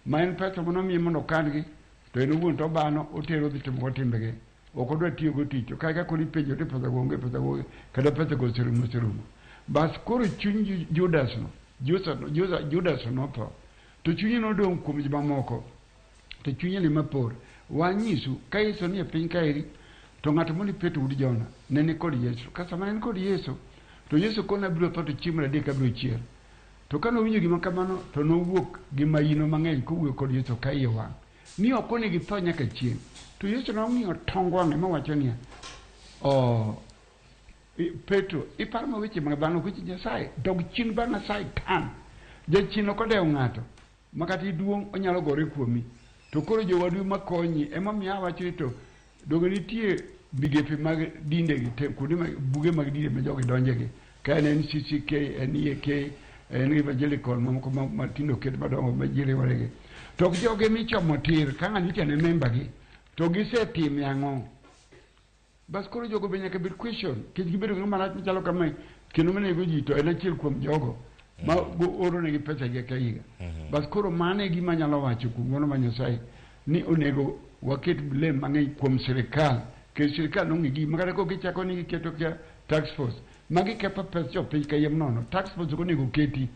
ma en pesa manomiye mondo okan-gi to en owuon to obano otero odhi timogo timbege ok odwa tiyogo tich to kae ka koro ipenjo ti pesa go onge pesa go onge kata pesa go oserumo oserumo bas koro chuny Judas no Judas, Judas, Judas notho to chunye nodong' kuom jomamoko to chunye ne mapor wanyisu ka Yesu nie piny kaeri to ng'ato moni Petro wuod Jona ne ni kod Yesu ka sama ne en kod Yesu to Yesu kone abiro tho to chieng' mar adek abiro chier to ka nowinjo gima kamano to nowuok gi maino mang'eny kowuoyo kod Yesu ka iye wang' ni ok onego itho nyaka chieng' to Yesu nong'iyo tong wang'e mowacho niya oh Petro iparo ma weche mag dhano ok weche Nyasaye dog chien bang' Nyasaye tan jachien ok odewo ng'ato ma kata iduong' onyalo gore kuomi to koro jowadu makonyi emomiyo awacho ni to donge nitie migepe mag dinde gi te kuonde mag buge mag dinde ma jogi donje gi ka en NCCK en EAK en evangelical mamoko matindo oket madongo ma ji riwore gi to ok jogi michomo tir ka ng'ani to en member gi to gisetime ang'o Bas koro jogo be nyaka bed question nikech gibedo gi ng'ama rach machalo kamae kendo manego ji to en achiel kuom jogo ma oro negi pesa higa ka higa. Bas koro mano e gima anyalo wacho kuom ng'wono mar Nyasaye ni onego waket blame mang'eny kuom sirikal nikech sirikal nong'e gigi makata kok gichako ni giketo kia task force magi ketho pes jopiny kayiem nono. Task force ok onego keti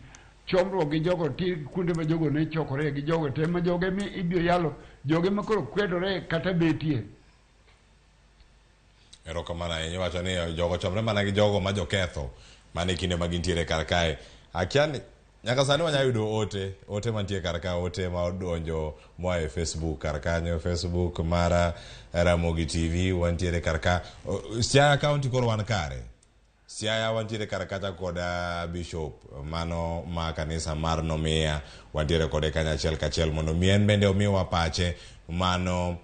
chomruok gi jogo tir kuonde ma jogo ne chokore gi jogo te ma jogo ema ibiro yalo joge ma koro kwedore kata betie. Erokamano ahinya. Iwacho ni jogo chomre mana gi jogo ma joketho mana e kinde ma gintiere kar kae. Akia ni nyaka sani wanyalo yudo ote, ote mantie kar ka, ote ma odonjo moa e Facebook kar kanyo, Facebook mar Ramogi TV wantiere kar ka. Siaya County koro wan kare. Siaya wantiere kar kacha kod Bishop mano ma kanisa mar Nomiya wantiere kode kanyo achiel kachiel mondo mi en bende omiwa pache mano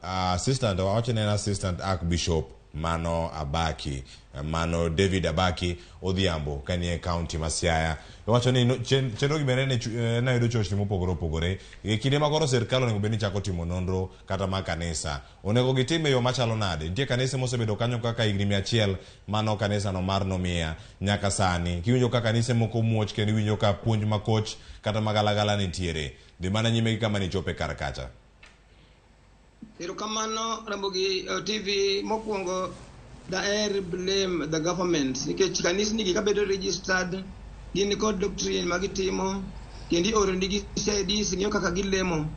assistant wawacho ni en assistant archbishop mano Abaki mano David Abaki Odhiambo kanie county ma Siaya iwacho ni chenro gi bende ne yudo chochni mopogore opogore e kinde ma koro sirkal onego bed ni chako timo nonro kata ma kanisa Onego gitim e yo machalo nade? Nitie kanise mosebedo kanyo kaka higni 100 mano kanisano mar Nomiya nyaka sani. Kiwinjo ka kanise moko muoch kendo iwinjo ka puonj makoch kata magalagala nitiere. Dhi mana nyime gi kama nichope kar kacha. Erokamano Ramogi TV. Mokwongo daher blame the government nikech kanisni gi kabedo registered gin kod doctrine ma gitimo kendo ioro nigi CIDs ng'iyo kaka gilemo.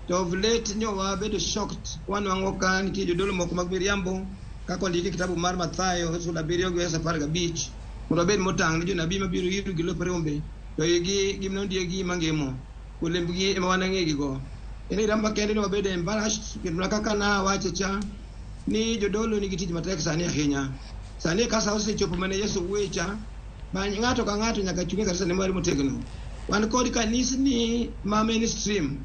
To of late nyo wabedo shocked wanwang'o ka nitie jodolo moko mag miriambo kaka ondiki e kitabu mar Mathayo sura 7 gi wes 15 mondo wabed motang' ne jonabi mabiro iru gi lop rombe to igi gin ondiegi mangemo olembgi ema wanang'egi go. En adiera makende ni wabedo embarrassed kendo mana kaka nawacho cha ni jodolo nigi tich matek sani ahinya. Sani ka sa osechopo mane Yesu wuoye cha, ma ng'ato ka ng'ato nyaka chung' e kanisa ne mare motegno. Wan kod kanisni ma mainstream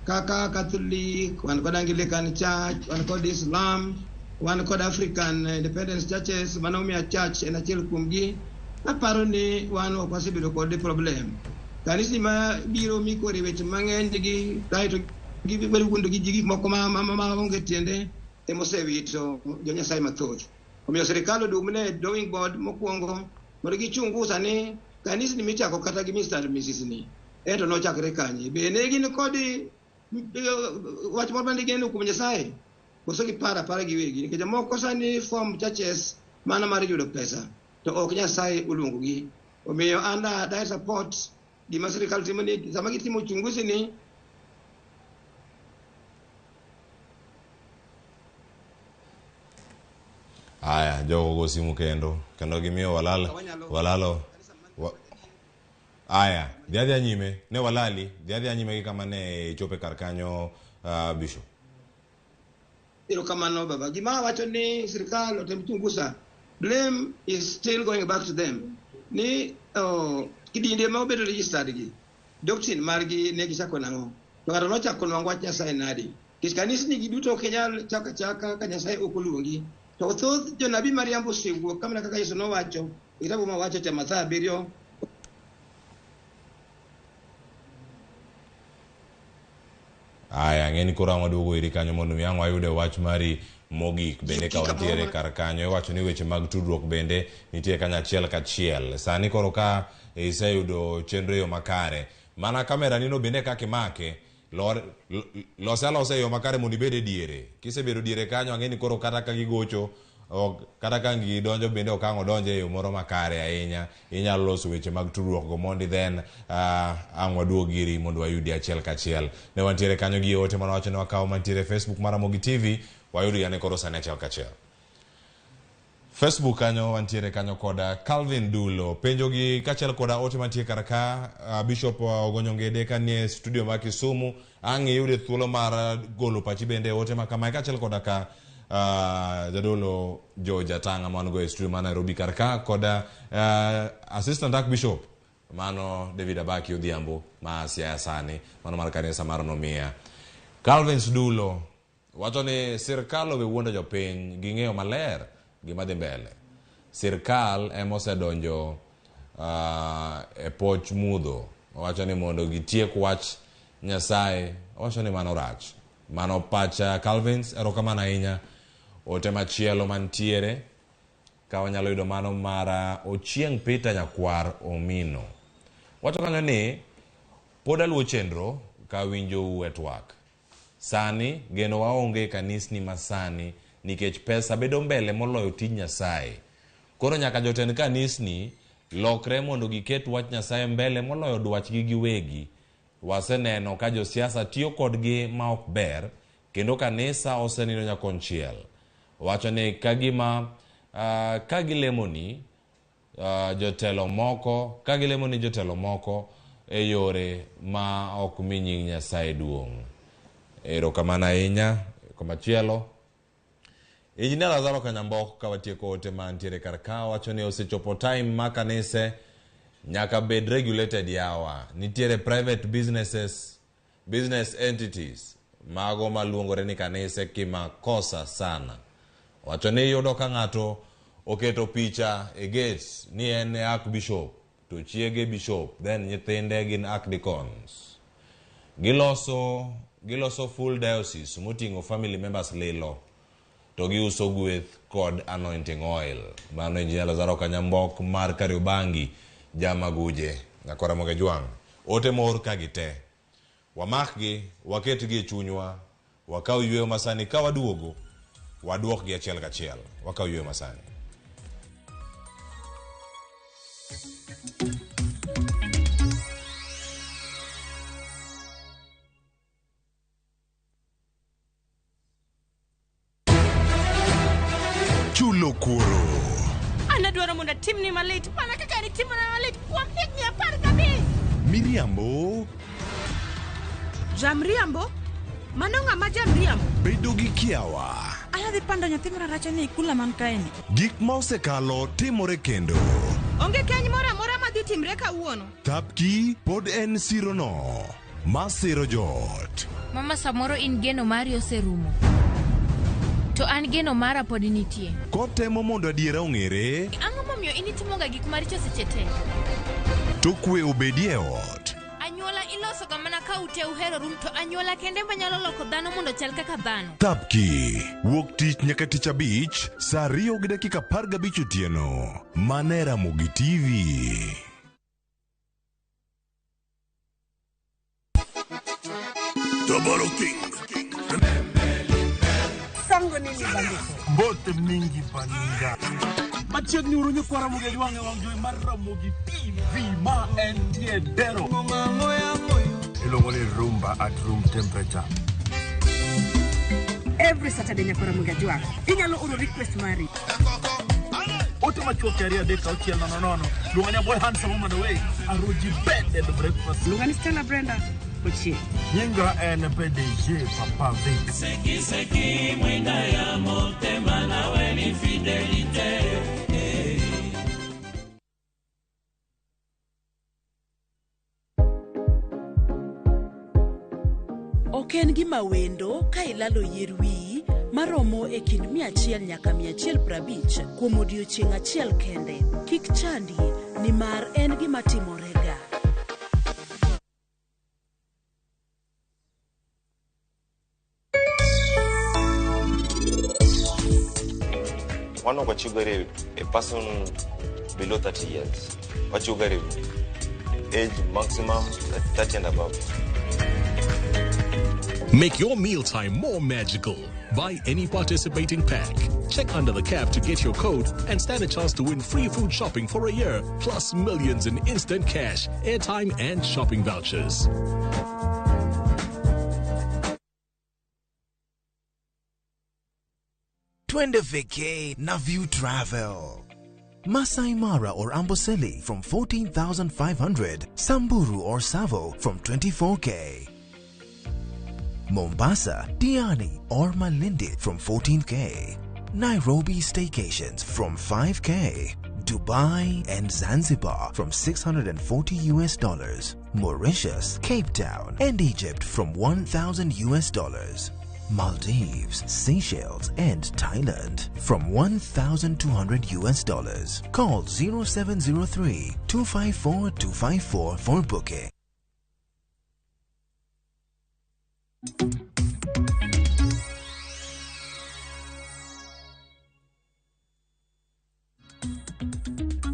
kaka Catholic, wan kod Anglican Church, wan kod Islam, wan kod African Independence Churches, mano Mia Church en achiel kuomgi. Aparo ni wan ok wasebedo kod problem. Kanisni ma biro mikore weche mang'eny gi kaeto gibedo wuondo gi ji gik moko ma onge tiende emosewito jo Nyasaye mathoth. Omiyo sirikal oduogne drawing board mokwongo mondo gichungusa ni kanisni michako kata gi Mr. and Mrs. ni ento nochakre kanye. Be ne gin kod wach moro mane gigeno kuom Nyasaye? Koso giparo apara giwegi? Nikech jomoko sani form churches mana mar yudo pesa to ok Nyasaye oluongogi. Omiyo an da support gima sirikal timo ni sama gitimo uchunguzi ni Aya, jogo go simu kendo gimiyo walalo Aya, dhi adhiya nyime ne walali, dhi adhiya nyime gi kama ne ichope kar kanyo Bishop. Erokamano baba. Gima wacho ni sirikal otem chungusa. Blame is still going back to them. Ni kidinde ma obedo registered gi doctrine margi ne gichako nang'o? To ng'ato nochako nwang'o wach Nyasaye nadi? Nikech kanisni gi duto ok inyal chako achaka ka Nyasaye ok oluongi. To thoth jonabi mariambo osewuok kamano kaka Yesu nowacho e kitabu ma wacho cha Mathayo 7. Aya, ng'eni koro ang' waduogo iri kanyo mondo mi ang' wayude wach mari mogik bende ka wantiere kar kanyo. Iwacho ni weche mag tudruok bende nitie kanyo achiel kachiel. Sani koro ka iseyudo chenro e yo makare, mana kamera nino bende kaka imake, lose alosa e yo makare mondo ibed e diere. Kisebedo diere kanyo, ang'e ni koro kata ka gigocho, kata ka gidonjo bende ok ang' odonjo e yo moro makare ahinya. Inyalo loso weche mag tudruok go mondi then ang' waduog iri mondo wayudi achiel kachiel. Ne wantiere kanyo gi ote mane wacho ni wakawo mantiere e Facebook mar Ramogi TV, wayudgi ane koro sani achiel kachiel. Facebook kanyo wantiere kanyo koda Calvin Dulo penjo gi kachiel koda ote mantie kar ka. Bishop Ogonyo Ngede kanie studio mar Kisumu, ang' iyude thuolo mar golo pachi bende ote ma kamae kachiel koda ka jadolo George Atanga man go e studio mar Nairobi kar ka koda Assistant Archbishop mano David Abaki Odhiambo ma Siaya sani mano mar kanisa mar Nomia. Calvin Dulo wacho ni sirkal owe wuondo jopiny ging'eyo maler gima dhi mbele. Sirkal ema osedonjo e poch mudho. Owacho ni mondo gitiek wach Nyasaye. Owacho ni mano rach. Mano pacha Calvins, erokamano ahinya. Ote machielo mantiere ka wanyalo yudo mano mara Ochieng' Peter Nyakwar Omino. Wacho kanyo ni pod aluwo chenro ka winjou e twak. Sani geno waonge e kanisni masani nikech pesa bedo mbele moloyo tij Nyasaye. Koro nyaka jotend kanisni lokre mondo giket wach Nyasaye mbele moloyo dwachgi giwegi. Waseneno ka josiasa tiyo kodgi ma ok ber kendo kanisa osenindo nyakonchiel. Wacho ni kagima ka gilemoni jotelo moko, ka gilemoni jotelo moko e yore ma ok mi nying Nyasaye duong'. Erokamano ahinya. Komachielo, Engineer Lazaro Kanyambok ka watieko ote mantiere kar ka wacho ni osechopo time ma kanise nyaka bed regulated yawa. Nitiere private businesses, business entities mago maluongore ni kanise kimakosa sana. Wacho ni yudo ka ng'ato oketo picha e gate ni en e archbishop to chiege bishop then nyithinde gin archdeacons. Giloso full diocese moting'o family members lilo to giuso gweth kod anointing oil. Mano Engineer Lazaro Kanyambok mar Kariobangi Jamaguje Nyakora Moge Jwang'. Ote mor ka gite. Wamakgi, waketgi e chunywa, wakaw yweyo masani ka waduogo, waduokgi achiel kachiel. Wakaw yweyo masani. Chulo kuoro. An adwaro mondo atimni malit mana kaka nitimona malit kuom higni 15. Miriambo. Jamriambo? Mano ng'ama jamriambo? Bedo gi kiawa. An adhi pando nyathi mararacha ni e kula man kaeni. Gik ma osekalo timore kendo. Onge keny moro amora madhi timre kawuono. Thapki pod en sirono masiro joot. Mama, samoro in geno mari oserumo. To an geno mara pod nitie. Kotemo mondo adiera ong'ere. Ang'o momiyo in itimoga gik maricho seche te? To kwe obedie e ot. Uloso ga mana ka ute uheroru to anyuola kende manyalo loko dhano mondo chal kaka dhano. Thapki wuok tich nyaka tich abich saa 2:15 otieno mana e Ramogi TV. Toboro King. Sango nini bandiko? Mbote mingi baninga. Machiegni uru nyikwa Ramogi Ajwang' e wang' jowi mar Ramogi TV ma entie Dero. Iluongo ni rumba at room temperature. Every Saturday nyakwa Ramogi Ajwang'. Inyalo oro request mari. Ote machuok 2 3 6 0 0. Luonga ni boy handsome woman away. Aruji bed and breakfast. Luonga ni Stella Brenda Ochieng. Nyinga en PDG Papa Vic. Seki seki mwinda ya motema nawe ni fidelite. Ok en gima wendo ka ilalo yier wiyi maromo e kind 100 nyaka 150 kuom odiechieng' achiel kende. Kik chandi nimar en gima timorega. One of Wachugari, a person below 30 years. Wachugari, age maximum 30 and above. Make your mealtime more magical. Buy any participating pack. Check under the cap to get your code and stand a chance to win free food shopping for a year, plus millions in instant cash, airtime, and shopping vouchers. Twende vacay na View Travel. Masai Mara or Amboseli from 14,500, Samburu or Savo from 24K. Mombasa, Diani or Malindi from 14K. Nairobi staycations from 5K. Dubai and Zanzibar from $640. Mauritius, Cape Town and Egypt from $1,000. Maldives, Seychelles and Thailand from $1,200. Call 0703 254 254 for booking.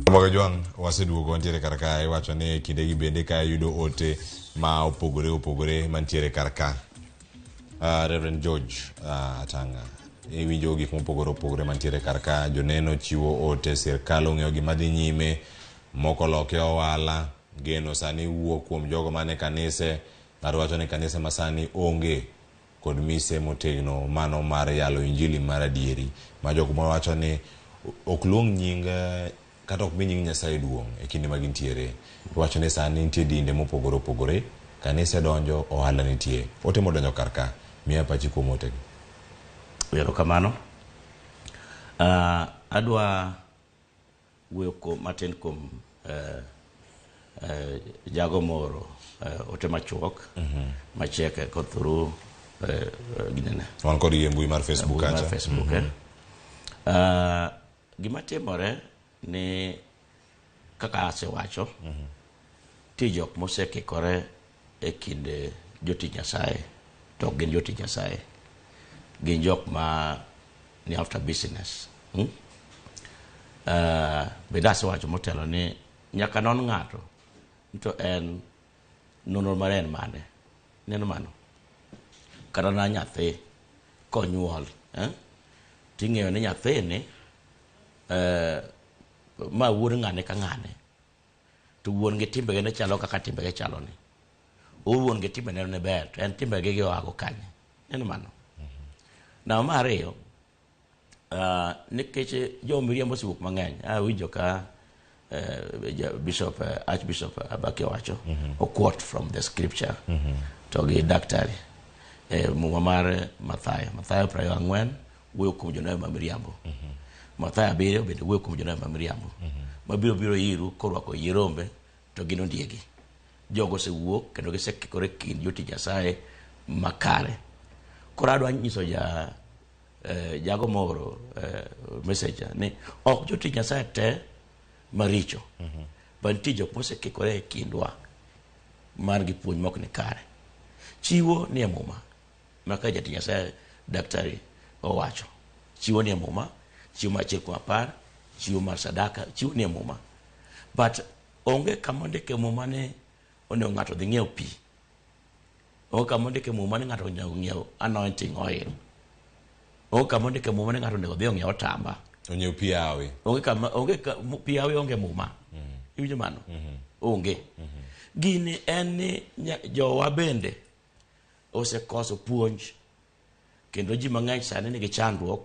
Ramogi Ajwang' waseduogo wantiere kar ka iwacho ni kindegi bende ka yudo ote ma opogore opogore mantiere kar ka. Reverend George Atanga, iwinjo gik mopogore opogore mantiere kar ka, joneno chiwo ote, sirkal ong'eyo gima dhi nyime, moko loke ohala, geno sani wuok kuom jogo mane kanise, ng'ato wacho ni kanise masani onge kod mise motegno mano mar yalo injili mar adieri, ma jok moro wacho ni ok luong nying kata ok mi nying Nyasaye duong' e kinde ma gintiere. Iwacho ni sani nitie dinde mopogore opogore, kanise donjo, ohala nitie. Ote modonjo kar ka, miya pachi kuom otegi. Erokamano. Adwa wuoyo matin kuom jago moro ote machuok machiek kothuru ginene. Wan kod gi e mbui mar Facebook kacha. kacha. Facebook, Gima timore ni kaka asewacho, nitie jok mosekikore e kind jotich Nyasaye to ok gin jotich Nyasaye. Gin jok ma ni after business. Bende asewacho motelo ni nyaka non ng'ato to en nonro mare en mane. Neno mano. Kata na nyathi konyuol, ting'eyo ni nyathini ma wuod ng'ane ka ng'ane to wuon gi timbege ne chalo kaka timbege chalo ni. O wuon gi timbene ne ber to en timbege gi oago kanye. Neno mano. Na mar ariyo, nikech jo miriambo osewuok mang'eny, awinjo ka Bishop, Archbishop Abaki owacho, o quote from the scripture to gi daktari muma mar Mathayo, Mathayo 24 wuoyo kuom jonabi ma miriambo. Mathayo 7 bende wuoyo kuom jonabi ma miriambo. Mabiro biro iru korwako yie rombe to gin ondiegi. Jogo osewuok kendo gisekikore kind jotich Nyasaye makare. Koro adwa nyiso jago moro message ni ok jotich Nyasaye te maricho. But nitie jok mosekikore e kindwa Man gi puonj mok ni kare. Chiwo nie muma. Ma ka jatich Nyasaye daktari owacho. Chiwo nie muma, chiwo mar 1/10, chiwo mar sadaka, chiwo nie muma. But onge kama ondike muma ni onego ng'ato odhi ng'iew pi. Onge kama ondike muma ni ng'ato onego ng'iew anointing oil. Onge kama ondike muma ni ng'ato onego odhi ong'iew otamba. Onyiew pi awi. Onge kama onge ka, pi awi onge muma. Iwinjo mano? Onge. Gini en ni jowa bende osekoso puonj kendo ji mang'eny sani nigi chandruok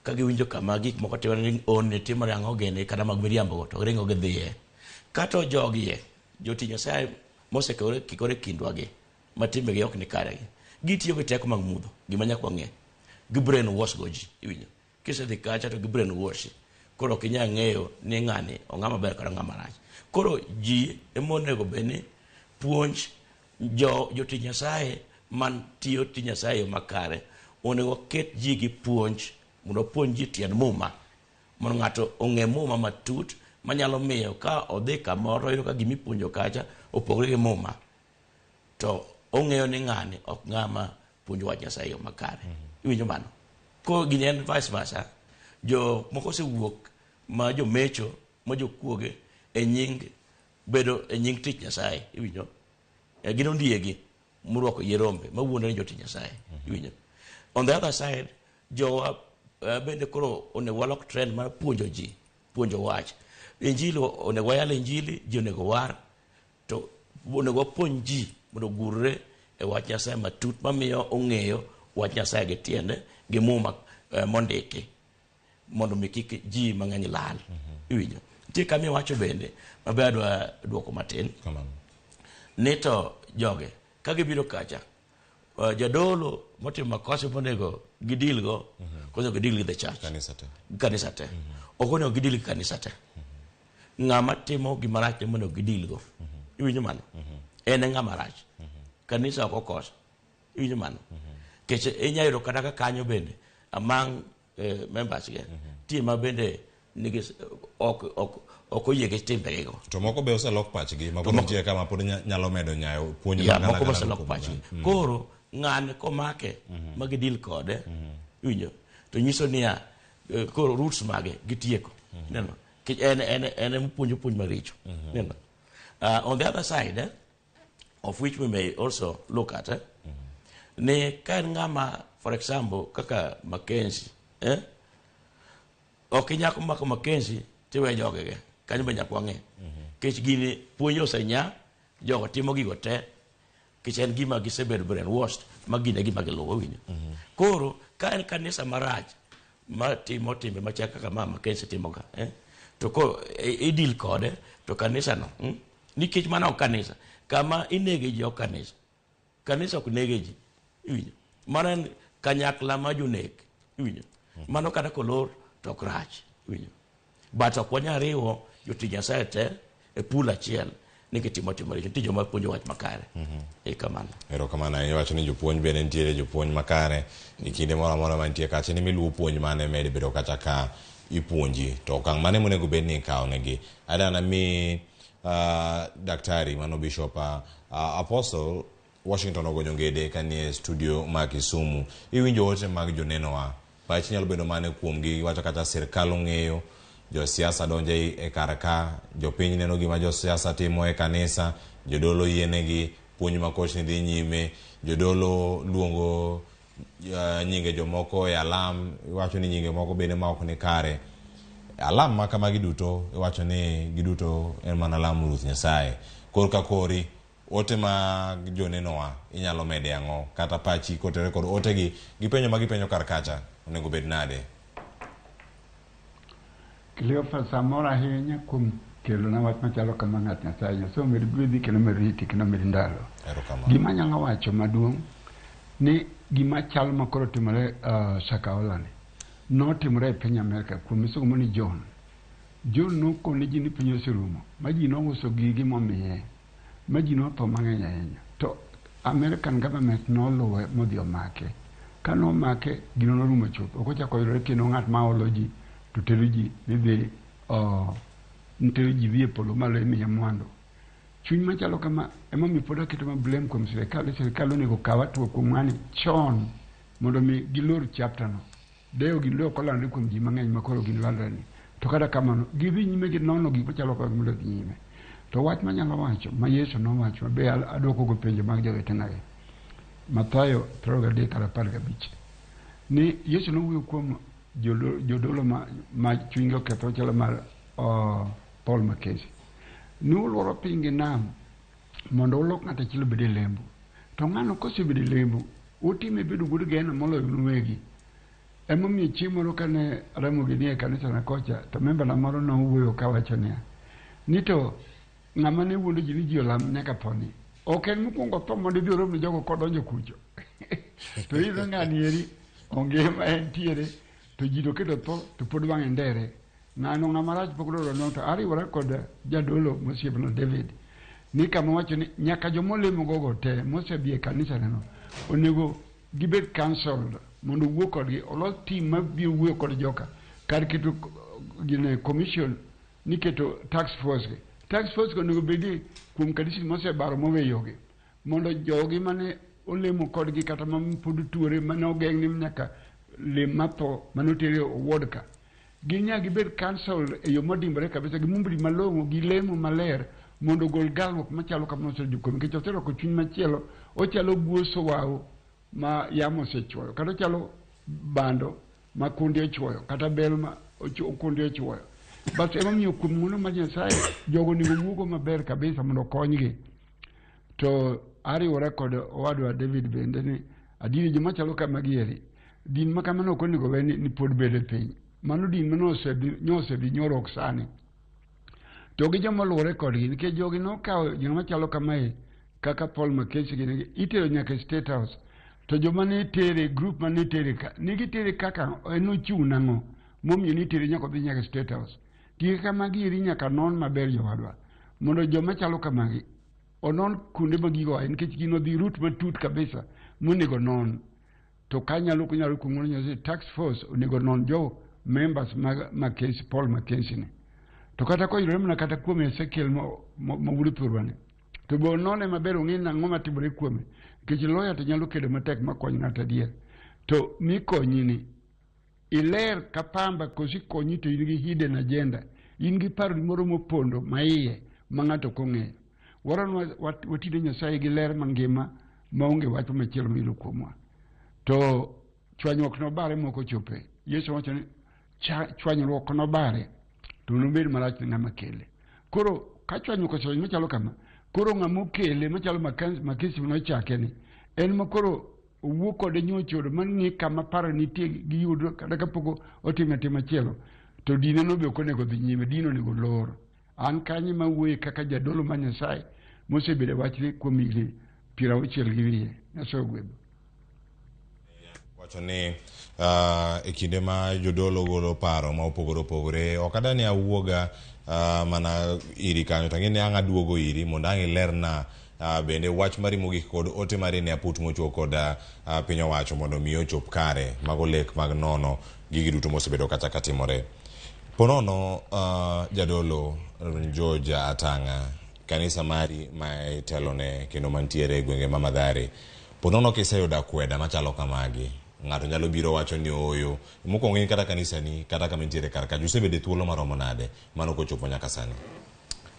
ka giwinjo kama gik moko timore ni on timore ang'o gini kata mag miriambo to ringo gidhiye. Kato jogie jotich Nyasaye mosekore kikore kindwa gi ma timbegi ok ni kare gi gitiyo gi teko mag mudho gima nyaka wang'e gi brain wash go ji iwinjo kisedhi kacha to gi brain wash koro ok inyal ng'eyo ni ng'ani ong'ama ber kata ng'ama rach. Koro ji ema onego bed ni puonj jotich Nyasaye man tiyo tij Nyasaye e yo makare onego ket ji gi puonj mondo opuonj ji tiend muma mondo ng'ato ong'e muma matut manyalo miyo ka odhi kamoro oyudo ka gimipuonjo kacha opogore gi muma to ong'eyo ni ng'ani ok ng'ama puonjo wach Nyasaye e yo makare. Iwinjo mano? Koro gini en vice versa. Jo moko osewuok ma jomecho ma jokuoge e nying bedo e nying tich Nyasaye. Iwinjo? Gin ondiegi morwako yie rombe mawuondore ni jotich Nyasaye. Iwinjo? On the other side, jowa bende koro onego walok trend mar puonjo ji, puonjo wach. Injili onego wayal injili, ji onego war, to onego wapuonj ji mondo ogurre e wach Nyasaye matut mamiyo ong'eyo wach Nyasaye gi tiende gi muma mondiki mondo mi kik ji mang'eny lal. Iwinjo? Nitie kama iwacho bende maber adwa duoko matin. Ni to joge ka gibiro kacha jadolo motimo makosa monego gidil go koso gidil gi the church. Kanisa te. Kanisa te. Ok onego gidil gi kanisa te. Ng'ama timo gima rach ema onego gidil go. Iwinjo mano? En e ng'ama rach. Kanisa ok okoso. Iwinjo mano? Nikech inyalo yudo kata ka kanyo bende among members ge tie ma bende nigi ok oyie gi timbegi go. To moko be oselok pachgi, ma koro nitie kama pod nyalo medo nyayo puonj Ya, moko be oselok pachgi. Koro ng'ani komake ma gidil kode, iwinjo, to nyiso niya koro roots mage gitieko. Neno? Nikech en ema opuonjo puonj maricho. Neno? On the other side, of which we may also look at, ni ka en ng'ama, for example, kaka Mackenzie, ok inyal mako Mackenzie tiwe jogege, kanyo be nyaka wang'e. Nikech gini puonj osenya, jogo timo gigo te, nikech en gima gisebedo brainwashed, ma gin e gima giluwo winjo. Koro, ka en kanisa marach, ma timo timbe machal kaka ma Mackenzie timo ka, to ko idil kode, to kanisa no, nikech mano ok kanisa, kama inege ji ok kanisa. Kanisa ok nege ji, iwinjo. Mano en kanyakla ma jonek, iwinjo. Mano kata kolor to ok rach, iwinjo. But ok wanyal riwo jotich Nyasaye te e pool achiel ni gitimo tim maricho. Nitie joma puonjo wach makare. Kamano. Erokamano ahinya. Iwacho ni jopuonj bende nitiere jopuonj makare e kinde moro amora mantie kacha ni miluwo puonj mane med bedo kacha ka ipuonji to okang' mane monego bed ni ikawo negi. Adana mi daktari mano Bishop Apostle Washington ogonyo ngede kanie studio ma Kisumu. Iwinjo ote mag jonenowa. Pachi nyalo bedo mane kuomgi? Iwacho kata sirkal ong'eyo, josiasa donjo e kar ka, jopiny neno gima josiasa timo e kanisa, jodolo yienegi, puonj ma kochni dhi nyime, jodolo luongo nyinge jomoko e alam, iwacho ni nyinge moko bende ma ok ni kare. Alam ma kamagi duto, iwacho ni giduto en mana lamo Ruoth Nyasaye. Korka kori, ote mag jonenowa inyalo mede ang'o? Kata pachi kotere kod otegi, gi penjo ma gipenjo kar kacha, onego bed nade? Cleophas, amor ahinya kuom kelona wach machalo kama ng'at Nyasaye. Nyasaye omed gwedhi kendo omed riti kendo omed ndalo. Erokamano. Gima anyalo wacho maduong' ni gima chal ma koro timore Shakahola ni notimore e piny Amerka kuom misomo ni John. John nokone ji ni piny oserumo ma ji nouso gigi momiye ma ji notho mang'eny ahinya. To American government noluwe modhi omake. Ka nomake, gino norumo chuth. Ok ochako oyudore kendo ng'at ma olo ji to tero ji ni dhi tero ji dhi e polo malo imiye mwandu. Chuny machalo kama emomiyo pod aketo ma blame kuom sirikal ni sirikal onego okaw hatua kuom ng'ani chon mondo mi gilor chapter no. Dewo gin ok olandre kuom ji mang'eny ma koro gin landre ni. To kata kamano, gidhi nyime gi nono gik machalo kamago mondo odhi nyime. To wach manyalo wacho ma Yesu nowacho ma be adwoko go penjo mag jowetena gi. Mathayo 23 kar 15. Ni Yesu nowuoyo kuom jodolo ma chunygi okethore machalo mar Paul Mackenzie. Ni ulworo piny gi nam mondo ulok ng'ato achiel obed e lembu. To ng'ano kosebedo e lembu, utime bedo wuod geno moloyo un uwegi. Emomiyo chieng' moro kane Ramogi nie kanisa na kocha, to memba na moro nowuoyo kawacho niya, ni to ng'ama ne wuondo ji ni ji olam nyaka tho ni, ok en mokwongo tho mondo idhi orom ne jogo kodonjo kucho. To iyudo ng'ani eri ongima entiere, to ji to keto tho to pod wang'e ndere. Ng'ano ng'ama rach pok odwaro nwang'o to ariwora kod jadolo mosiepna David ni kama wacho ni nyaka joma olemo gogo te mosedhi e kanisa neno onego gibed cancelled mondo owuo kodgi olos team mabiro wuoyo kod joka kar keto gine commission ni keto task force gi. Task force go onego bedi kuom kanisni mosebaro moweyogi mondo jogi mane olemo kodgi kata ma pod tuore mane ogeng' ni nyaka lem matho mane oter e ward ka ginya gibed cancelled e yo modimbore kabisa gi mumbni malong'o gi lemo maler mondo ogol galruok machalo kamano osebedo kuome nikech oserwako chuny machielo ochalo guoso wao ma yamo osechuoyo kata ochalo bando ma kundi ochuoyo kata bel ma kundi ochuoyo. Bas emomiyo kuom ng'wono mar Nyasaye jogo onego wuogo maber kabisa mondo okonygi. To ariwora kod owadwa David bende ni adieri joma chalo kamagi eri din ma kamano ok onego we ni pod bed e piny. Mano din mane osedhi nyoro ok sani. To gi joma oluwore kodgi nikech jogi nokawo joma chalo kamae kaka Paul Mackenzie gini itero nyaka e State House. To joma ne tere group mane tere ka ne gitere kaka en ochung' nang'o momiyo nitere nyaka odhi nyaka e State House. Gik kamagi eri nyaka non maber jowadwa mondo joma chalo kamagi onon kuonde ma gigo aye nikech gino odhi route matut kabisa monego non. To kanyalo kunyalo kuom ng'wono Nyasaye task force onego non jo members mag Mackenzie, Paul Mackenzie ni. To kata koyudore mana kata kuom Ezekiel ma wuod thurwa ni to be onone maber ong'e nang'o matimore kuome nikech lawyer to nyalo kedo matek makony ng'ato adier. To mikonyi ni iler ka pamba kosi konyi to in gi hidden agenda, in gi paro moro mopondo maiye ma ng'ato ok ong'eyo. Waron watine Nyasaye gi ler mangima maonge wach machielo miyudo kuomwa. To chwanyruok nobare moko chope. Yesu wacho ni chwanyruok nobare to nobed marach ne ng'ama kele. Koro ka chwanyruok osechwany machalo kama, koro ng'ama okele machalo Mackenzie nochake ni en ma koro owuo kode nyochodo mang'e kama paro nitie giyudo kata kapok otime tim machielo to dine no be ok onego dhi nyime, dino onego lor. An kanyo ema awuoye kaka jadolo mar Nyasaye mosebedo e wachni kuom higni 60 gi wiye. Nyasaye ogwedhu. Wacho ni e kinde ma jodolo golo paro ma opogore opogore, ok adwa ni awuoga mana iri kanyo, to ang'e ni ang' aduogo iri mondo ang' ilerna bende wach mari mogik kod ote mari ne aput mochuo kod piny owacho mondo mi ochop kare. Mago lek mag nono gigi duto mosebedo kata katimore. Ponono jadolo George Atanga, kanisa mari ma itelone kendo mantiere e gwenge ma Mathare, ponono kiseyudo akweda machalo kamagi, ng'ato nyalo biro wacho ni ooyo, mokwongo in kata kanisani kata kama intiere kar kacha usebedo e thuolo maromo nade mano kochopo nyaka sani?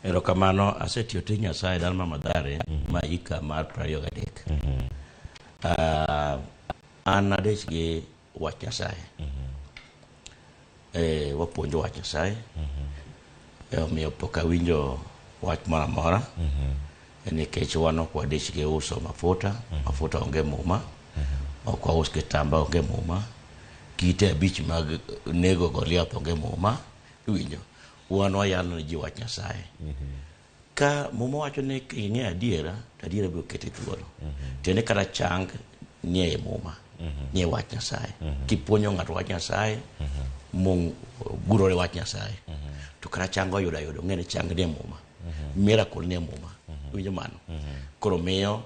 Erokamano, asetiyo tij Nyasaye dala ma Mathare ma hika mar 23. An adich gi wach Nyasaye. Wapuonjo wach Nyasaye. Omiyo pok awinjo wach moro amora. Nikech wan ok wadich gi uso mafuta, mafuta onge muma, ok waus kitamba onge muma, kite abich mag nego Goliath onge muma, iwinjo. Wan wayalo ne ji wach Nyasaye. Ka muma wacho ni king'eyo adiera, to adiera biro keti thuolo. Tiende kata chang nie muma, nie wach Nyasaye. Kipuonjo ng'ato wach Nyasaye, mongurore wach Nyasaye, to kata chang oyudo ayudo, ng'e ni chang nie muma. Miracle nie muma. Iwinjo mano? Koro miyo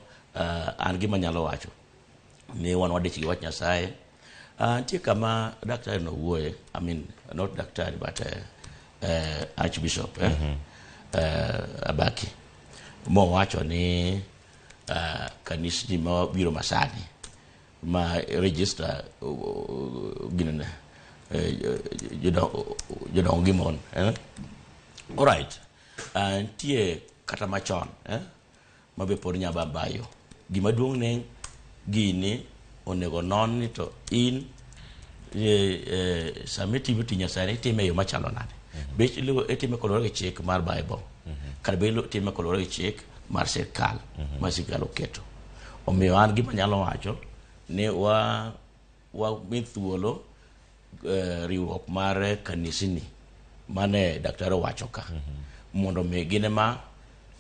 an gima anyalo wacho ni wan wadich gi wach Nyasaye. Nitie kama daktari nowuoye, I mean not daktari but Archbishop Abaki. Mowacho ni kanisni mabiro masani ma register ginene jodongo gi mon. Alright. Nitie kata machon ma be pod nya babayo. Gima duong' ne gini onego non ni to in sama itimo tich Nyasaye itime e yo machalo nade. Be itime koluwore gi chik mar Bible. Kata be itime koluwore gi chik mar sirkal ma sirkal oketo. Omiyo an gima anyalo wacho ni wa mi thuolo riwruok mar kanisni mane daktari owacho ka mondo mi gin ema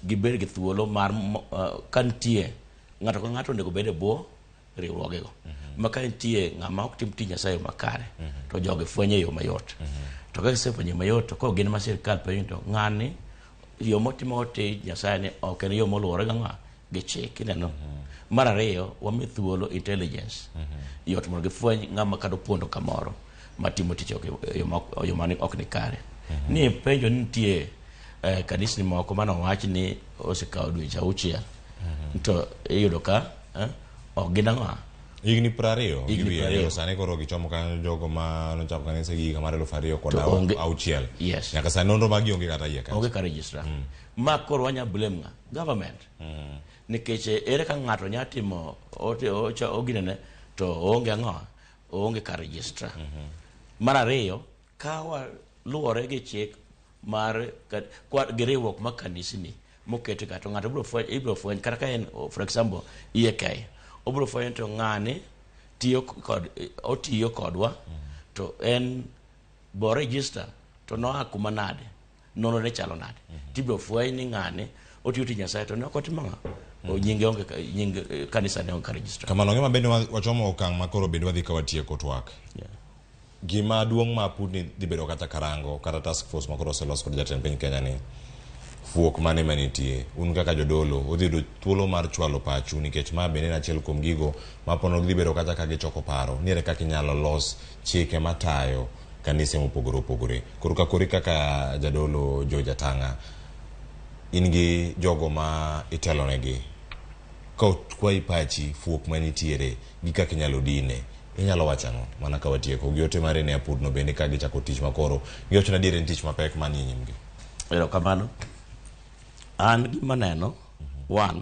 gibed gi thuolo mar ka nitie ng'ato ka ng'ato onego bed e bwo riwruogego ma ka nitie ng'ama ok tim tich Nyasaye makare to jogi fwenyo e yo mayot. To ka gisefwenyo mayot to koro gin ma sirkal penjo to ng'ani yo motimo tich Nyasaye ni ok en yo moluwore gi ang'o gi chik ineno. Mar ariyo wami thuolo intelligence yot mondo gifweny ng'ama kata opondo kamoro matimo tich yo mane ok ni kare. Ni penjo ni nitie kanisni moko manowach ni osekawo dweche 6 to iyudo ka ok gin ang'o higni 20 gi wiye sani koro gichomo kanyo jogo ma nochako kanisa gi higa mar 2006. Yes. Nyaka sani nonro magi onge kata yie kacha. Onge ka register. Ma koro wanya blame ng'a? Government. Nikech ere ka ng'ato nya timo oginene to oonge ang'o? Oonge ka register. Mar ariyo, ka waluwore gi chik mar gi riwruok mar kanisni moketi ka to ng'ato ibiro fweny kata ka en for example EAK obiro fwenyo to ng'ani otiyo kodwa to en bo register to noa kuma nade nonro ne chalo nade tibiro fweny ni ng'ani otiyo tich Nyasaye to ne ok otimo ng'a nyinge onge nying kanisa ne onge ka register. Kamano ng'ema bende wachomo okang' ma koro bende wadhi ka watieko twak. Gima duong' ma apudni dhi bedo kata karango kata task force ma koro oselos kod jatend piny Kenya ni fuok mane manitie un kaka jodolo udhi yudo thuolo mar chwalo pachu nikech ma bende en achiel kuom gigo ma pono dhi bedo kata ka gichoko paro ni ere kaka inyalo los chike matayo kanise mopogore opogore. Koro ka kori kaka jadolo George Atanga in gi jogo ma itelonegi ka okwayi pachi fuok manitiere gi kaka inyalo dine inyalo wacho ang'o mana ka watieko gi ote mare ne apudno bende ka gichako tich makoro giwacho na adier en tich mapek manie nyimgi. Erokamano. An gima neno, one,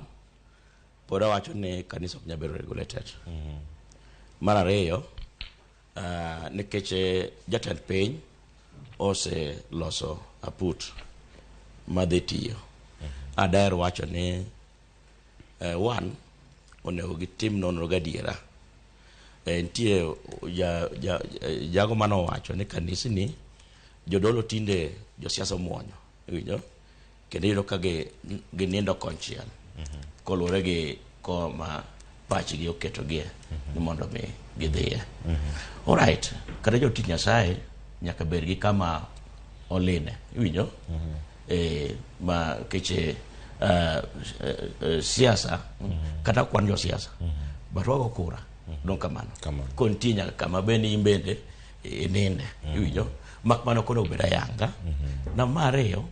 pod awacho ni kanisa ok nyal bedo regulated. Mar ariyo, nikech jatend piny oseloso aput madhi tiyo. Adaher wacho ni one, onego gitim nonro gadiera. Nitie jago manowacho ni kanisni jodolo tinde josiasa omuonyo, iwinjo? Kendo iyudo ka ginindo konchiel koluwore gi koma pachgi oketogie ni mondo mi gidhiye. Alright, kata jotich Nyasaye nyaka bed gi kama oline, iwinjo? Ma keche siasa kata kwan josiasa but wago kura dong kamano. Ko nitie nyaka kama bende in bende ininde, iwinjo? Mak mano koro obedo ayanga. Na mar ariyo,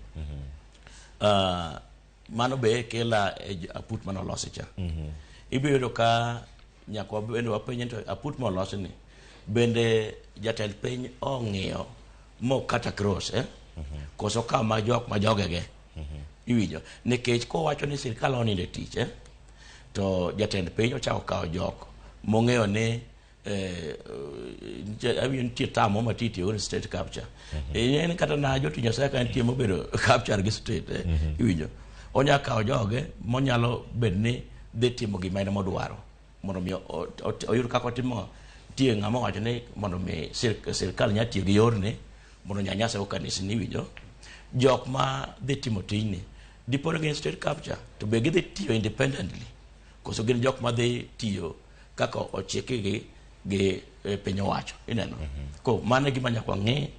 mano be kela aput mane olosi cha. Ibiro yudo ka nyaka bende wapenje to aput molosi ni bende jatend piny ong'iyo mokata cross koso kama jok ma jogege. Iwinjo? Nikech kowacho ni sirkal onindo e tich to jatend piny ochako kawo jok mong'eyo ni awinjo nitie term moro ma titiyogo ni state capture. En kata na jotich Nyasaye ka nitie mobedo capture gi state iwinjo? Onya kawo joge monyalo bedo ni dhi timo gima en modwaro mondo mi oyud kaka otimo. Nitie ng'ama owacho ni mondo mi sirkal nya tiyo gi yorni mondo onyanyase go kanisni, iwinjo? Jok ma dhi timo tijni dipo ni gin state capture to be gidhi tiyo independently koso gin jok ma dhi tiyo kaka ochikgi gi piny owacho, ineno? Ko mano e gima nyaka wang'i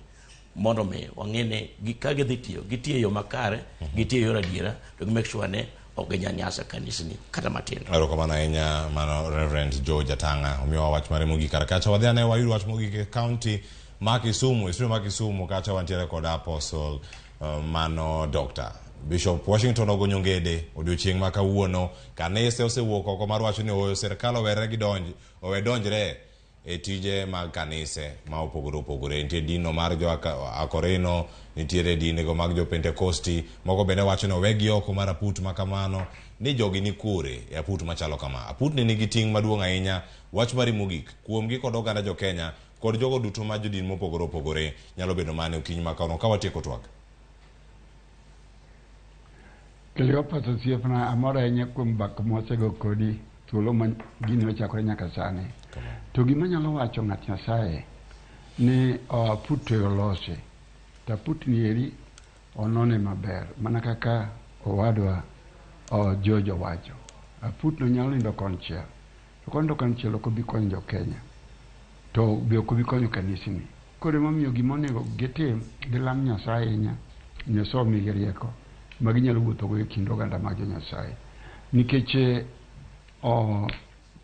mondo mi wang'i ni ka gidhi tiyo gitiyo e yo makare, gitiyo e yor adiera to gi make sure ni ok ginyanyasa kanisni kata matin. Erokamano ahinya mano Reverend George Atanga omiyowa wach mare mogik kar kacha. Wadhi ane wayud wach mogik e county ma Kisumu, e studio ma Kisumu kacha wantiere kod Apostle mano Dr. Bishop Washington Ogonyo Ngede odiochieng' ma kawuono kanise osewuok oko mar wacho ni oyo sirkal owere gi donj owe donjre e tije mag kanise ma opogore opogore. Nitie dino mar jo Akorino, nitiere dinego mag jo Pentekosti, moko bende wacho ni owegi oko mar aput ma kamano, ni jogi ni kure e aput machalo kama. Aputni nigi ting' maduong' ahinya, wach mari mogik kuomgi kod oganda jo Kenya kod jogo duto ma jodin mopogore opogore nyalo bedo mane okinyi ma kawuono ka watieko twak. Cleopas osiepna, amor ahinya kuom mbaka mwasego kodi thuolo ma gini ochakore nyaka sani. To gima anyalo wacho ng'at Nyasaye ni aput to olosi. To aput ni eri onone maber mana kaka owadwa George owacho. Aput no nyalo nindo konchiel. To konindo konchiel ok obi konyo jo Kenya. To be ok obi konyo kanisni. Koro emomiyo gima onego gitim, gilam Nyasaye ahinya, Nyasaye omigi rieko ma ginyalo wuothogo e kind oganda mag jo Nyasaye. Nikech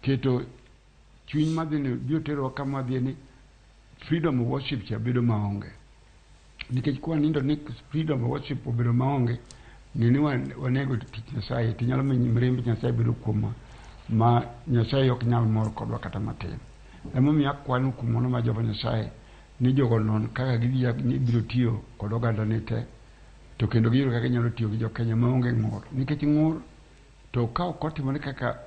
keto chuny madhini biro terowa kama wadhiye ni freedom of worship cha bedo maonge. Nikech kwa nindo ni freedom of worship obedo maonge, ng'e ni wanego tich Nyasaye, to nyalo miyo mirimb Nyasaye bedo kuomwa ma Nyasaye ok nyal mor kodwa kata matin. Emomiyo akwano kuom ng'wono mar Jehova Nyasaye ni jogo non kaka gibiro tiyo kod oganda ni te, to kendo giyudo kaka ginyalo tiyo gi jo Kenya maonge ng'ur. Nikech ng'ur to ka ok otimore kaka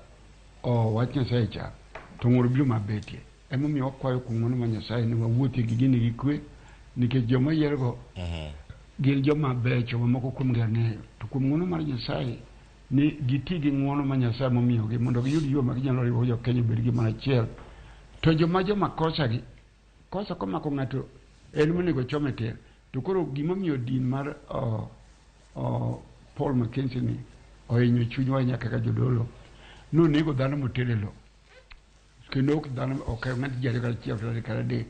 wach Nyasaye cha, to ng'ur biro mabetie. Emomiyo wakwayo kuom ng'wono mar Nyasaye ni wawuothie gi gini gi kwe, nikech joma oyiergo gin joma becho ma moko kuomgi ang'eyo. To kuom ng'wono mar Nyasaye ni giti gi ng'wono ma Nyasaye momiyogi mondo giyud yo ma ginyalo riwo jo Kenya obed gimoro achiel. To joma joma kosa gi, kosa komako ng'ato en monego chome tir. To koro gimomiyo din mar Paul Mackenzie ni ohinyo chunywa ahinya kaka jodolo, nonego dhano motere lo. Kendo ok dhano, ok ng'at ji ariyo kata achiel kata adek kata adek.